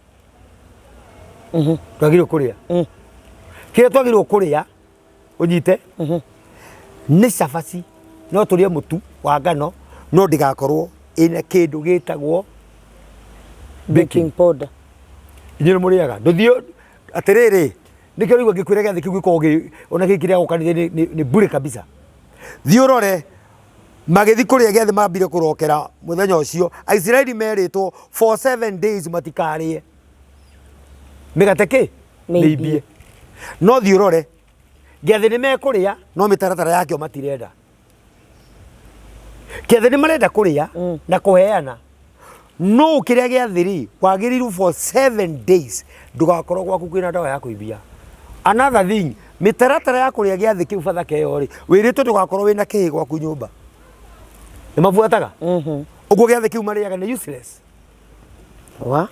twagĩrĩirwo kũrĩa? Kĩrĩa twagĩrĩirwo kũrĩa, ũnyite, nĩ cabaci. No tũrĩe mũtu wa ngano, no ndĩgakorwo ĩna kĩndũ gĩtagwo baking powder. Inyuĩ nĩ mũrĩaga? Ndũthiĩ atĩrĩrĩ, nĩkĩo rĩu ngĩkwĩra gĩathĩ kĩu gĩkoragwo gĩ ona gĩkĩ kĩrĩa gũka nĩ bure kabisa. Thiĩ ũrore magĩthiĩ kũrĩa gĩathĩ, mambire kũrokera mũthenya ũcio Aisiraeli merĩtwo for 7 days matikarĩe mĩgate kĩ mĩimbie. Mĩimbie. No thiĩ ũrore gĩathĩ nĩ mekũrĩa, no mĩtaratara yakĩo matirenda. Kĩathĩ nĩ marenda kũrĩa na kũheana, no kĩrĩa gĩathĩ rĩ, wagĩrĩirwo for 7 days ndũgakorwo gwaku kwĩna ndawa ya kũimbia. Another thing, mĩtaratara ya kũrĩa gĩathĩ kĩu, bathaka ĩyo rĩ, wĩrĩtwo ndũgakorwo wĩna kĩhĩ gwaku nyũmba. Nĩ mabuataga ũguo? Gĩathĩ kĩu marĩaga nĩ useless. Wa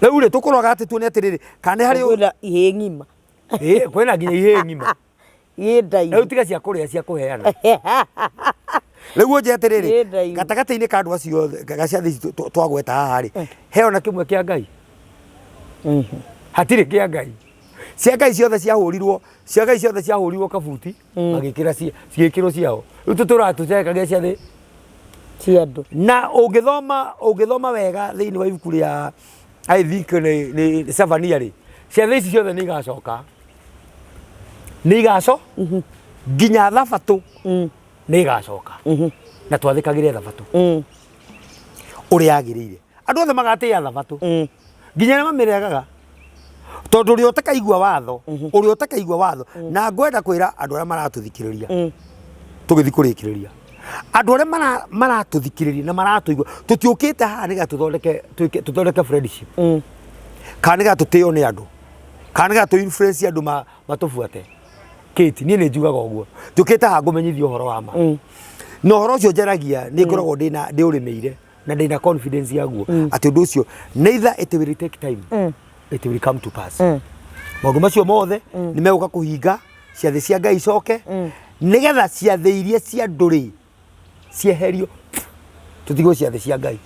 Rĩu rĩ, tũkũroga atĩ tuone atĩrĩrĩ, kana nĩ harĩ kwĩna ihĩĩ ng'ima. Ĩĩ, kwĩna nginya ihĩĩ ng'ima. Ihĩĩ ndaihu. Rĩu tiga cia kũrĩa, cia kũheana. Rĩu ũnje atĩrĩrĩ, Ihĩĩ ndaihu. gatagatĩ-inĩ ka andũ acio othe, ga ciathĩ ici twagweta haha rĩ, he ona kĩmwe kĩa Ngai? Hatirĩ kĩa Ngai. Cia Ngai ciothe ciahũrirwo, cia Ngai ciothe ciahũrirwo kabuti, magĩkĩra cigĩkĩrwo ciao. Rĩu tũtũraga tũcekagia ciathĩ cia andũ. Na ũngĩthoma wega thĩinĩ wa ibuku rĩa, I think nĩ Zefania rĩ, ciathĩ ici ciothe nĩ igacoka, nĩ igaco nginya thabatũ nĩ igacoka, na twathĩkagĩre thabatũ ũrĩa yagĩrĩire. Andũ othe magatĩĩa thabatũ, nginya arĩa mamĩregaga, tondũ ũrĩa ũtakaigua watho, ũrĩa ũtakaigua watho. Na ngwenda kwĩra andũ arĩa maratũthikĩrĩria, tũgĩthiĩ kũrĩkĩrĩria, andũ arĩa maratũthikĩrĩria na maratũigua, tũtiũkĩte haha nĩgetha tũthondeke tũthondeke friendship, kana nĩgetha tũtĩo nĩ andũ, kana nĩgetha tũ influence andũ matũbuate. Kate, niĩ nĩ njugaga ũguo, njũkĩte haha ngũmenyithia ũhoro wa ma, na ũhoro ũcio njaragia nĩ ngoragwo ndĩna ndĩũrĩmĩire na ndĩna confidence yaguo atĩ ũndũ ũcio, neither it will take time, it will come to pass. Maũndũ macio mothe nĩ megũka kũhinga, ciathĩ cia Ngai icoke, nĩgetha ciathĩ iria cia andũ rĩ cieherio, tũtigwo ciathĩ cia Ngai.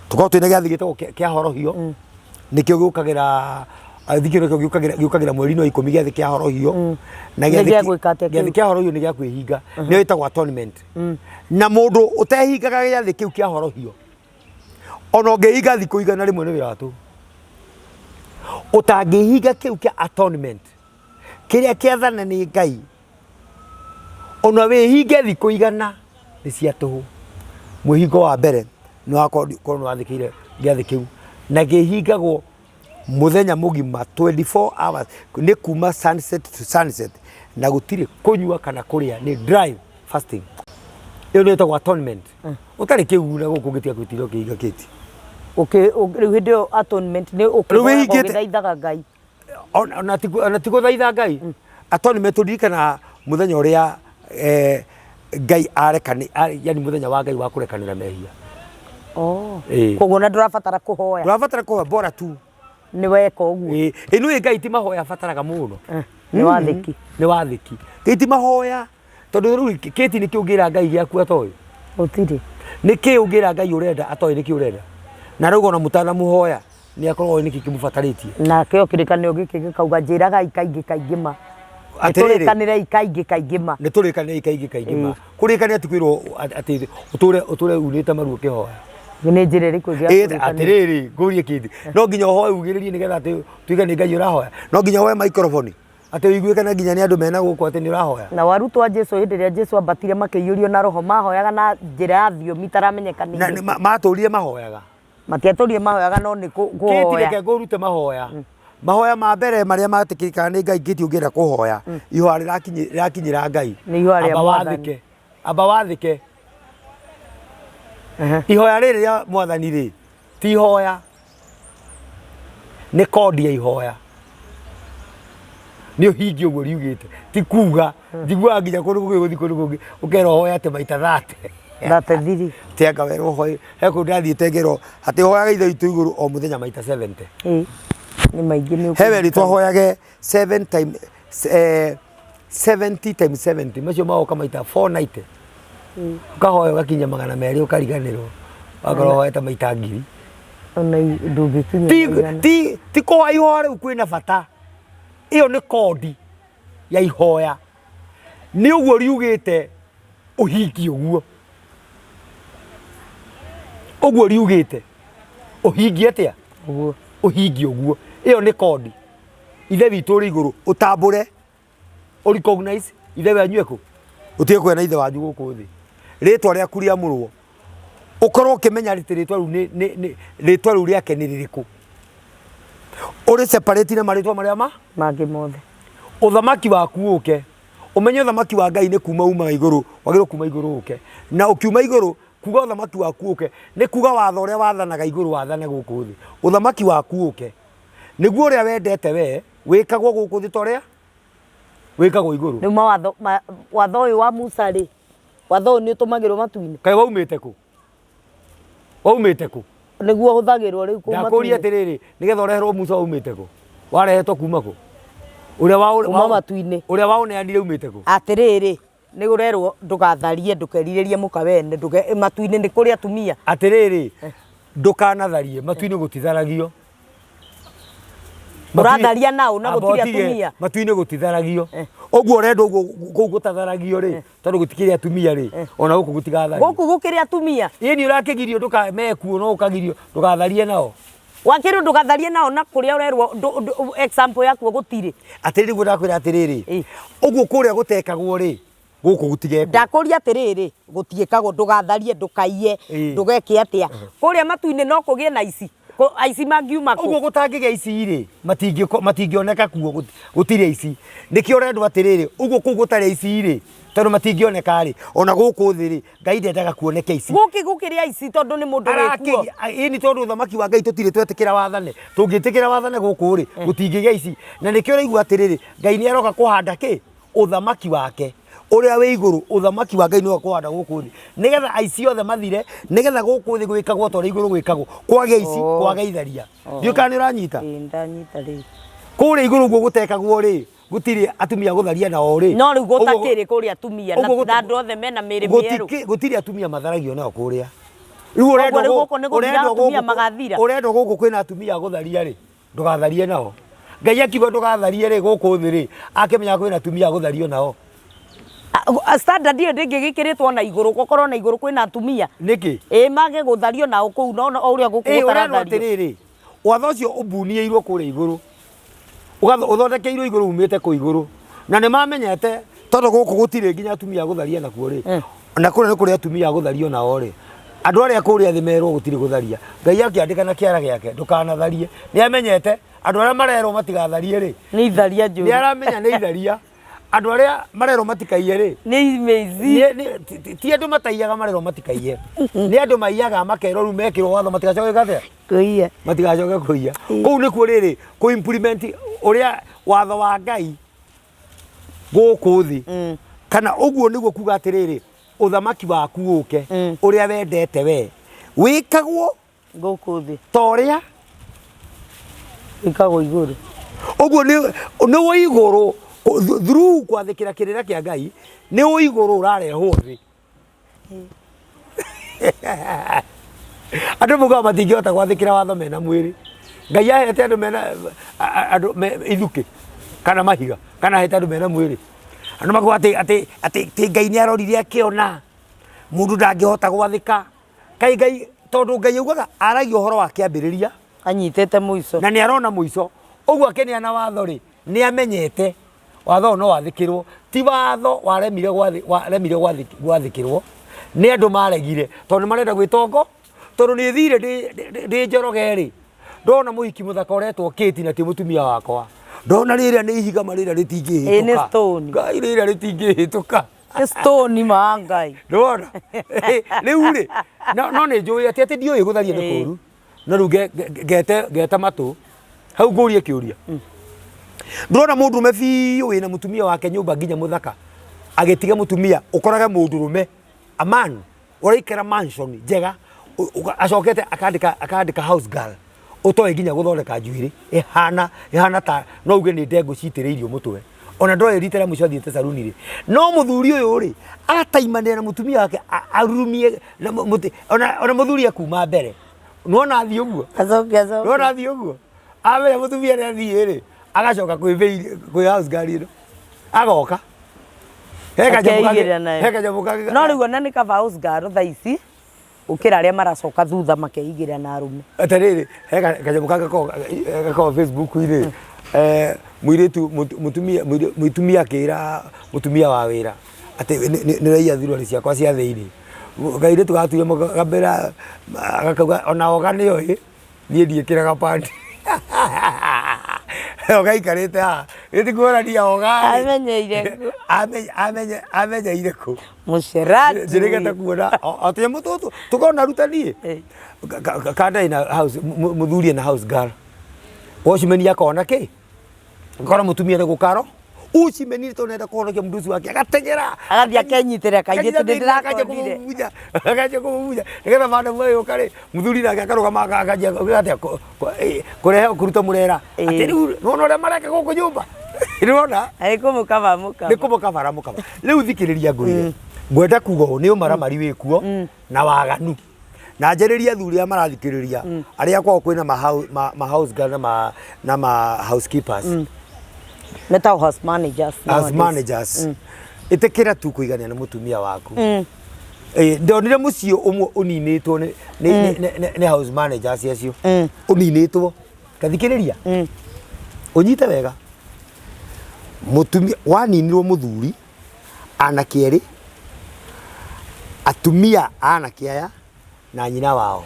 Tũkorwo twĩna gĩathĩ gĩtagwo kĩa horohio, nĩkĩo gĩũkagĩra, I think nĩkĩo gĩũkagĩra mweri-inĩ wa 10, gĩathĩ kĩa horohio. Na Nĩ gĩathĩ gĩa gwĩka atĩa gĩathĩ kĩu? Kĩa horohio nĩ gĩa kwĩhinga, nĩyo ĩtagwo atonement. Na mũndũ ũtehingaga gĩathĩ kĩu kĩa horohio, ona ũngĩhinga thikũ 100 nĩ wĩra wa tũhũ. Ũtangĩhinga kĩu kĩa atonement, kĩrĩa kĩathane nĩ Ngai, ona wĩhinge thikũ 100 nĩ cia tũhũ. Mwĩhingo wa mbere nĩ wakorwo nĩ wathĩkĩire gĩathĩ kĩu, na kĩhingagwo mũthenya mũgima, 24 hours, nĩ kuma sunset to sunset, na gũtirĩ kũnyua kana kũrĩa, nĩ dry fasting. Ĩyo nĩyo ĩtagwo atonement. Ũtarĩ kĩguna gũkũ ũngĩtiga gwĩtiria ũkĩhinga kĩti. Rĩu hĩndĩ ĩyo atonement nĩ Rĩu ũkĩhoyaga, wĩhingĩte- ũgĩthaithaga Ngai? Ona ti gũthaitha Ngai. Atonement, tũririkana mũthenya ũrĩa Ngai arekani, yani mũthenya wa Ngai wa kũrekanĩra mehia. Oh. Ĩĩ. Koguo na ndũrabatara kũhoya. Ndũrabatara kũhoya bora tu. Nĩ weka ũguo. Ĩĩ, ĩ nĩ Ngai ti mahoya abataraga mũno. Nĩ wathĩki. Nĩ wathĩki. Ngai ti mahoya tondũ rĩu kĩti nĩkĩ ũngĩra Ngai gĩaku atoĩ. Gũtirĩ. Nĩkĩ ũngĩra Ngai ũrenda atoĩ nĩkĩ ũrenda. Na rĩu ona mũtanamuhoya nĩ akorwo oĩ nĩkĩ kĩmũbatarĩtie. Nakĩo kĩrĩkanĩro gĩkĩ gĩkauga njĩragai kaingĩ kaingĩ ma. Atĩrĩrĩ. Nĩtũrĩkanĩrei kaingĩ kaingĩ ma. Nĩ tũrĩkanĩrei kaingĩ kaingĩ ma. Kũrĩkanĩra ti kwĩrwo atĩ ũtũre ũtũre unĩte maru ũkĩhoya. Nĩ njĩra ĩrĩkũ ĩngĩ ya Ĩ, kũrĩkanĩra? atĩrĩrĩ ngũrie kĩndũ no nginya ũhoe ugĩrĩrie nĩgetha atĩ tuige nĩ Ngai ũrahoya no nginya ũhoe microphone atĩ ũiguĩke na nginya nĩ andũ mena gũkũ atĩ nĩ ũrahoya. Na arutwo a Jesu hĩndĩ ĩrĩa Jesu ambatire makĩiyũrio na roho mahoyaga na njĩra ya thiomi itaramenyeka nĩ Na irĩkũ. matũrire mahoyaga. Matiatũrire mahoyaga no nĩ Kĩti kũhoya. reke ngũrute mahoya. Mahoya ma mbere marĩa metĩkĩrĩkaga nĩ Ngai kĩti ũngĩenda kũhoya ihoya rĩrakinyĩra Ngai. Nĩ ihoya rĩa Amba Mwathani. wathĩke. Amba wathĩke. Ihoya rĩrĩ rĩa mwathani rĩ ti ihoya nĩ kondi ya ihoya nĩ ũhingie ũguo riugĩte ti kuga njiguaga nginya kũndũ kũngĩ gũthiĩ kũndũ kũngĩ ũkerwo ũhoe atĩ maita thate Thate thiri. tenga werwo ũhoe he kũndũ ndathiĩte ngerwo atĩ hoyaga ithe witũ igũrũ o mũthenya maita 70. Ĩĩ. Nĩ maingĩ nĩ He werĩtwo ahoyage 7 time 70 times 70 macio magoka maita 490 ũkahoya ũgakinya 200 ũkariganĩrwo wakorwo ũhoete maita ngiri. Ona ndũngĩkinya Ti igana. ti kũhoya ihoya rĩu kwĩna bata ĩyo nĩ kondi ya ihoya nĩ ũguo riugĩte ũhingie ũguo ũguo riugĩte ũhingie atĩa Ũguo. Ũhingie ũguo ĩyo nĩ kondi ithe witũ ũrĩ igũrũ ũtambũre ũ recognize ithe wanyu ekũ ũtige kũgĩa na ithe wanyu gũkũ thĩ rĩtwa rĩaku rĩamũrwo ũkorwo ũkĩmenya atĩ rĩtwa rĩu rĩtwa rĩu rĩake nĩ rĩrĩkũ ũrĩ separate na marĩtwa marĩa ma Mangĩ mothe. Ũthamaki waku ũke ũmenye ũthamaki wa Ngai nĩ kuma umaga igũrũ wagĩrĩirwo kuma igũrũ ũke na ũkiuma igũrũ kuga ũthamaki waku ũke nĩ kuga watho ũrĩa wathanaga igũrũ wathane gũkũ thĩ ũthamaki waku ũke nĩguo ũrĩa wendete we wĩkagwo gũkũ thĩ ta ũrĩa wĩkagwo igũrũ. Rĩu mawatho watho ũyũ wa Musa rĩ, watho ũyũ nĩ ũtũmagĩrwo matu-inĩ? Kaĩ waumĩte kũ? Waumĩte kũ? Nĩguo ũhũthagĩrwo rĩu kũu Ndakũria matu-inĩ. atĩrĩrĩ, nĩgetha ũreherwo Musa waumĩte kũ? Warehetwo kuma kũ? Ũrĩa wa Kuma matu-inĩ. Ũrĩa waũneanire umĩte kũ? Atĩrĩrĩ, nĩ ũrerwo ndũgatharie, ndũkerirĩrie mũka wene, matu-inĩ nĩ kũrĩ atumia. Atĩrĩrĩ, ndũkanatharie, matu-inĩ gũtitharagio. Ũratharia naũ na Amba gũtirĩ ũtige, atumia? Matu-inĩ gũtitharagio. Ũguo ũrenda ũguo kũu gũtatharagio rĩ, tondũ gũtikĩrĩ atumia rĩ, ona gũkũ gũtigathario. Gũkũ gũkĩrĩ atumia? Ĩni ũrakĩgirio ndũka mekuo no ũkagirio ndũgatharie nao. Wakĩrwo ndũgatharie nao na kũrĩa ũrerwo example yakuo gũtirĩ. Atĩrĩrĩ nĩguo ndakwĩra atĩrĩrĩ, ũguo kũrĩa gũtekagwo rĩ, gũkũ gũtigekwo. Ndakũria atĩrĩrĩ, gũtiĩkagwo ndũgatharie, ndũkaiye, ndũgeke atĩa. Kũrĩa matu-inĩ no kũgĩe na aici, aici mangiuma kũ? Ũguo gũtangĩgĩa aici rĩ, matingĩoneka kuo, gũtirĩ aici. Nĩkĩo ũrendwo atĩrĩrĩ, ũguo kũu gũtarĩ aici rĩ, tondũ matingĩoneka rĩ, ona gũkũ thĩ rĩ, Ngai ndendaga kuoneke aici. Gũkĩ gũkĩrĩ aici tondũ nĩ mũndũ wĩ kuo. Ĩni tondũ ũthamaki wa Ngai tũtirĩ twetĩkĩra wathane. Tũngĩtĩkĩra wathane gũkũ rĩ, gũtingĩgĩa aici. Na nĩkĩo ũraigua atĩrĩrĩ, Ngai nĩ aroka kũhanda kĩ? Ũthamaki wake ũrĩa wĩ igũrũ, ũthamaki wa Ngai nĩwe ũkũhanda gũkũ thĩ, nĩgetha aici othe mathire, nĩgetha gũkũ thĩ gwĩkagwo ta ũrĩa igũrũ gwĩkagwo, kwage aici, kwage itharia. Ndiũĩ kana nĩ ũranyita? Ĩĩ nĩndanyita rĩu. Kũrĩa igũrũ ũguo gũtekagwo rĩ, gũtirĩ atumia gũtharia nao rĩ. No rĩu gũtakĩrĩ kũrĩa atumia na andũ othe mena mĩĩrĩ mĩerũ. Gũtirĩ atumia matharagio nao kũrĩa. Rĩu ũrendwo rĩu gũkũ nĩ gũthira atumia magathira. Ũrendwo gũkũ kwĩna atumia a gũtharia rĩ, ndũgatharie nao. Ngai akiuga ndũgatharie rĩ gũkũ thĩ rĩ, akĩmenyaga kwĩna atumia a gũthario nao. Standard ĩyo ndĩngĩgĩkĩrĩtwo na igũrũ, gũkorwo na igũrũ kwĩna atumia. Nĩkĩ? Ĩĩ mage gũthario nao kũu no o ũrĩa gũkũ Ĩĩ ũrerwo gũtarathario. atĩrĩrĩ, watho ũcio ũmbuniĩirwo kũrĩa igũrũ, ũthondekeirwo igũrũ umĩte kũ igũrũ. Na nĩ mamenyete tondũ gũkũ gũtirĩ nginya atumia a gũtharia nakuo rĩ, na kũrĩa nĩ kũrĩ atumia a gũthario nao rĩ, andũ arĩa kũrĩa thĩ merwo gũtirĩ gũtharia. Ngai akĩandĩka na kĩara gĩake ndũkanatharie. Nĩ amenyete andũ arĩa marerwo matigatharie rĩ, Nĩ itharia njũru. Nĩ aramenya nĩ itharia. Andũ arĩa marerwo matikaiye rĩ, Nĩ imĩici. Ti andũ mataiyaga marerwo matikaiye. Nĩ andũ maiyaga makerwo rĩu mekĩrwo watho matigacoke gwĩka atĩa? Kũiya. Matigacoke kũiya. Kũu nĩkuo rĩrĩ kũ implement ũrĩa watho wa Ngai gũkũ thĩ. Kana ũguo nĩguo kuga atĩrĩrĩ, ũthamaki waku ũke, ũrĩa wendete we, Wĩkagwo gũkũ thĩ ta ũrĩa wĩkagwo igũrũ. Ũguo nĩ ũigũrũ through kwathĩkĩra kĩrĩra kĩa Ngai, nĩ ũigũrũ ũrarehwo thĩ. Andũ maugaga matingĩhota gwathĩkĩra watho mena mwĩrĩ. Ngai ahete andũ mena andũ ithukĩ kana mahiga, kana ahete andũ mena mwĩrĩ. Andũ makauga atĩ atĩ atĩ atĩ Ngai nĩ arorire akĩona mũndũ ndangĩhota gwathĩka. Kaĩ Ngai, tondũ Ngai augaga aragia ũhoro wa kĩambĩrĩria anyitĩte mũico, na nĩ arona mũico. Ũguo akĩneana watho rĩ, nĩ amenyete watho ũyũ no wathĩkĩrwo. Ti watho waremire waremire gwathĩkĩrwo nĩ andũ, maregire tondũ nĩ marenda gwĩtongo. Tondũ nĩ thire ndĩ Njoroge rĩ, ndona mũhiki mũthaka ũretwo Kate na ti mũtumia wakwa, ndona rĩrĩa nĩ ihiga ma rĩrĩa rĩtingĩhĩtũka. Ĩ nĩ stone. Ngai, rĩrĩa rĩtingĩhĩtũka. Nĩ stone ma Ngai. Ndwona rĩu rĩ, no nĩ njũĩ atĩ atĩ ndiũĩ gũtharia nĩ kũru, no rĩu ngete ngete matũ hau ngũrie kĩũria. Ndũrona mũndũrũme biũ wĩna mũtumia wake nyũmba nginya mũthaka agĩtiga mũtumia, ũkorage mũndũrũme, a man ũraikara mansion njega, acokete akandĩka house girl ũtoĩ nginya gũthondeka njuĩrĩ, ĩhana ta no uge nĩ ndengũ citĩrĩirio mũtwe, ona ndoĩ rita rĩa mũico athiĩte saruni rĩ. No mũthuri ũyũ rĩ, agataimanĩra na mũtumia wake, arurumie na mũtĩ, ona mũthuri akuma mbere, nĩwona athiĩ ũguo. Acoke acoke. Nĩwona athiĩ ũguo, amenya mũtumia nĩ athiĩ rĩ, agacoka kwĩ house girl ĩno, agoka he kanyamũ kangĩ- Akeigĩrĩra nayo. he kanyamũ kangĩ. No rĩu ona nĩ kaba house girl thaa ici gũkĩra arĩa maracoka thutha makeigĩrĩra na arũme. Atĩrĩrĩ, he kanyamũ kangĩ gakoragwo Facebook-inĩ, mũirĩtu mũtumia mũtumia akĩra mũtumia wa wĩra atĩ nĩ ũraiya thurwari ciakwa cia thĩiniĩ. Kairĩtu gatuire gakambĩra gakauga ona oga nĩoĩ niĩ ndiĩkĩraga pandi. Oga aikarĩte haha ĩti kuonania oga Amenyeire kũ? Amenyeire kũ? Mũcerati. Njĩrĩgĩte kuona o tũnyamũ tũtũ tũkona rutani kanda ina house mũthuri ena house girl, watchman akona kĩ, akona mũtumia nĩ gũkaro watchman nĩ tondũ nĩarenda kũhonokia mũndũ ũcio wake, agateng'era. Agathiĩ akenyitĩrĩra kairĩtu, nĩ ndĩrakonire. Akanjia kũmũmunya nĩgetha madam agĩũka rĩ, mũthuri nake akarũgama akanjia gwĩka atĩa? Kũrehe kũruta mũrera atĩ rĩu nĩwona ũrĩa mareka gũkũ nyũmba, nĩwona. Arĩ kũmũkaba mũkaba. Nĩ kũmũkaba aramũkaba. Rĩu thikĩrĩria ngwĩre, ngwenda kuga ũũ, nĩ ũmaramari wĩkuo na waganu, na njarĩrie athuri arĩa marathikĩrĩria, arĩa kwao kwĩna ma house girl na ma housekeepers. Metagwo house managers house nowadays. Managers, ĩtĩkĩra tu kũigania na mũtumia waku. Ndonire mũciĩ ũmwe ũninĩtwo nĩ house managers acio, ũninĩtwo. Tathikĩrĩria, ũnyite wega, mũtumia waninirwo, mũthuri, anake erĩ, atumia a anake aya na nyina wao.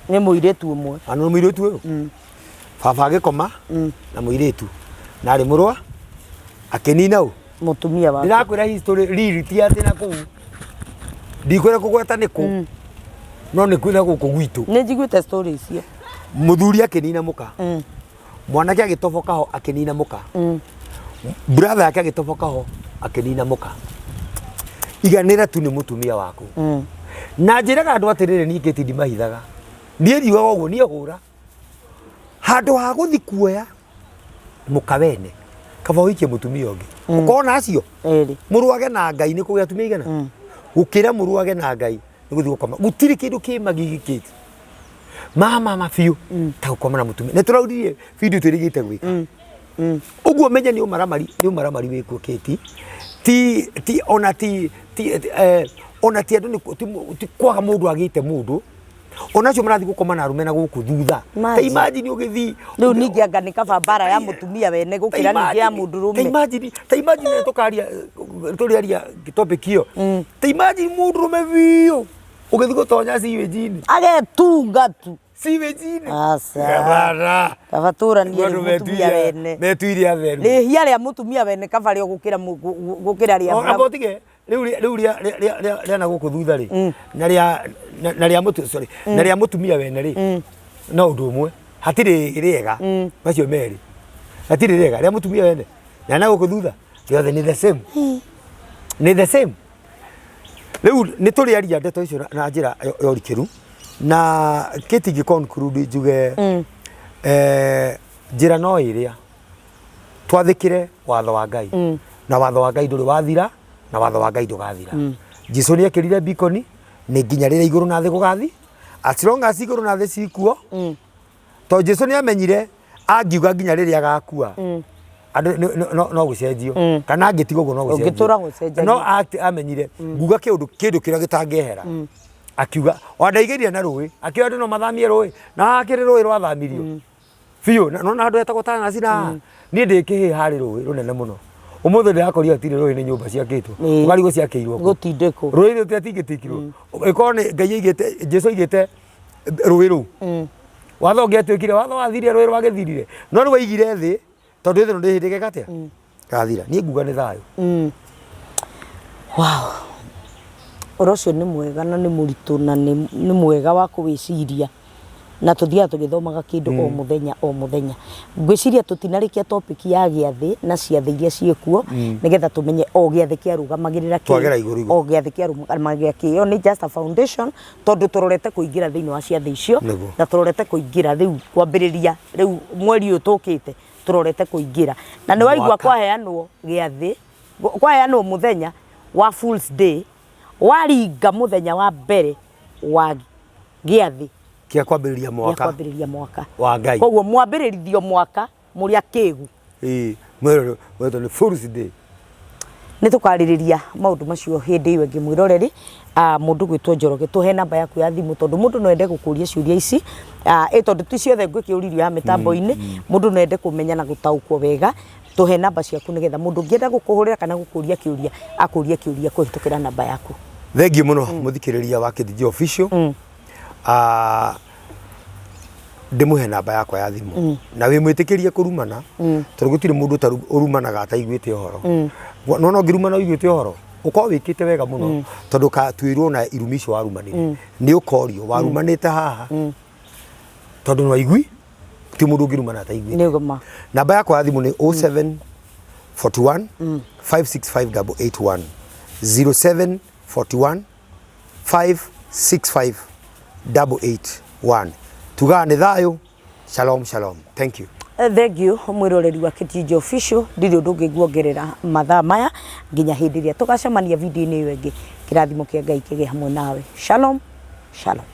Nĩ mũirĩtu ũmwe. Ana nĩ mũirĩtu ũyũ, baba agĩkoma na mũirĩtu na arĩ mũrwa, akĩnina ũ? Mũtumia wake. Ndĩrakwĩra history riri, ti atĩ na kũu ndikwĩra kũgweta nĩ kũ, no nĩ kwĩna gũkũ gwitũ. Nĩ njiguĩte story icio. Mũthuri akĩnina mũka, mwanake agĩtoboka ho akĩnina mũka, brother yake agĩtoboka ho akĩnina mũka. Iganĩra tu nĩ mũtumia waku. Na njĩraga andũ atĩrĩrĩ, niĩ Kate ndimahithaga, niĩ ndiugaga ũguo, niĩ hũra handũ ha gũthi kuoya mũka wene, kaba ũhikie mũtumia ũngĩ ũkona acio. Ĩrĩ. Mũrũage na Ngai nĩ kũgĩa atumia igana gũkĩra mũrũage na Ngai nĩ gũthiĩ gũkoma. Gũtirĩ kĩndũ kĩ magigi kĩti mama ma biũ ta gũkoma na mũtumia. Nĩ tũrauririe video twĩrĩgĩte gwĩka ũguo. Menye nĩ ũmaramari, nĩ ũmaramari wĩkuo kĩti, ti ona ti ona ti andũ nĩ ti kwaga mũndũ agĩte mũndũ ona acio marathiĩ gũkoma na arũme na gũkũ thutha. Ta Imagine. Imagine ũgĩthiĩ. Rĩu ningĩ anga nĩ kaba mbara ya mũtumia wene gũkĩra ningĩ ya mũndũrũme. Ta imagine tũkaria, tũrĩaria topic ĩyo. Ta imagine mũndũrũme biũ ũgĩthiĩ gũtonya sewage-inĩ. Agetunga tu. Sewage-inĩ. Aca. Bana. Kaba tũranie Andũ rĩu mũtumia wene. Metuire atheru. Rĩhia rĩa mũtumia wene kaba rĩo gũkĩra gũkĩra rĩa Amba ũtige rĩu rĩu rĩa na gũkũ thutha rĩ, na rĩa na rĩa mũtu, sorry, na rĩa mũtumia wene rĩ, no ũndũ ũmwe, hatirĩ rĩega. Macio merĩ hatirĩ rĩega, rĩa mũtumia wene na na gũkũ thutha, rĩothe nĩ the same, nĩ the same. Rĩu nĩ tũrĩaria ndeto icio na njĩra ya ũrikĩru. Na kĩtingĩ conclude njuge njĩra no ĩrĩa twathĩkĩre watho wa Ngai, na watho wa Ngai ndũrĩ wathira, na watho wa Ngai ndũgathira. Jesu nĩ ekĩrire beacon nĩ nginya rĩrĩa igũrũ na thĩ gũgathi, as long as igũrũ na thĩ cikuo, tondũ Jesu nĩ amenyire angiuga nginya rĩrĩa agakua andũ no gũcenjio, kana angĩtiga ũguo no gũcenjio. Ũngĩtũra gũcenjagia. No amenyire nguga kĩũndũ kĩndũ kĩrĩa gĩtangĩehera, akiuga wandaigĩria na rũĩ, akiuga andũ no mathamie rũĩ, na hakĩrĩ rũĩ rwathamirio biũ. Na nona handũ hetagwo Tanasi, na niĩ ndĩ kĩhĩ harĩ rũĩ rũnene mũno. Ũmũthĩ ndĩrakorire hatirĩ rũĩ, nĩ nyũmba ciakĩtwo. Ũkarigwo ciakĩirwo kũ? Gũtindĩkwo. Rũĩ rũtiatingĩtikirwo ĩkorwo nĩ Ngai aigĩte, Jesu aigĩte rũĩ rũu. Watho ũngĩatuĩkire watho wathirire, rũĩ rwagĩthirire, no rĩu aigire thĩ tondũ thĩ ĩno ndĩ hĩndĩ ĩgeka atĩa gathira. Niĩ nguga nĩ thayũ. Wow. Ũhoro ũcio nĩ mwega na nĩ mũritũ na nĩ mwega wa kũwĩciria, na tũthiaga tũgĩthomaga kĩndũ o mũthenya o mũthenya. Ngwĩciria tũtinarĩkia topic ya gĩathĩ na ciathĩ iria ciĩkuo, nĩgetha tũmenye o gĩathĩ kĩarũgamagĩrĩra kĩ. Twagera igũrũ igũrũ. O gĩathĩ kĩarũgamagĩrĩra kĩ. Ĩyo nĩ just a foundation, tondũ tũrorete kũingĩra thĩinĩ wa ciathĩ icio. Na tũrorete kũingĩra rĩu kwambĩrĩria rĩu mweri ũyũ tũkĩte, tũrorete kũingĩra na nĩ waigua. Mwaka. Kwaheanwo gĩathĩ, kwaheanwo mũthenya wa Fools Day, waringa mũthenya wa mbere wa gĩathĩ kĩa kwambĩrĩria gĩa mwaka kwambĩrĩria mwaka wa Ngai. Koguo mwambĩrĩrithio mwaka mũrĩ akĩgu. Ĩĩ, mwero wetwo nĩ Fools Day. Nĩ tũkarĩrĩria maũndũ macio hĩndĩ ĩyo ĩngĩ. Mwĩroreri, mũndũ gwĩtwo Njoroge, tũhe namba yaku ya thimũ, tondũ mũndũ no ende gũkũria ciũria ici, ĩ tondũ ti ciothe ngwĩkĩũririo ya mĩtambo-inĩ. Mũndũ no ende kũmenya na gũtaũkwo wega. Tũhe namba ciaku nĩgetha mũndũ ũngĩenda gũkũhũrĩra kana gũkũria kĩũria akũrie kĩũria kũhĩtũkĩra namba yaku. Thengiũ mũno mũthikĩrĩria wa KTG Official. Ndĩmũhe namba yakwa ya thimũ na wĩ mwĩtĩkĩrie kũrumana, tondũ gũtirĩ mũndũ ũrumanaga ataiguĩte ũhoro. No ũngĩrumana ũiguĩte ũhoro, ũkorwo wĩkĩte wega mũno, tondũ ũkatuĩrwo na irumi icio warumanire. Nĩ ũkorio warumanĩte haha tondũ nĩ waigui. Ti mũndũ ũngĩrumana ataiguĩte. Nĩ ma. Namba yakwa ya thimũ nĩ 07 41 565 881, 07 41 565 881. Tugaga nĩ thayũ. Shalom, shalom, thank you. Thank you mwĩroreri wa KTG Official. Ndirĩ ũndũ ũngĩ nguongerera mathaa maya nginya hĩndĩ ĩrĩa tũgacemania video-inĩ ĩyo ĩngĩ. Kĩrathimo kĩa Ngai kĩgĩe hamwe nawe. Shalom, shalom.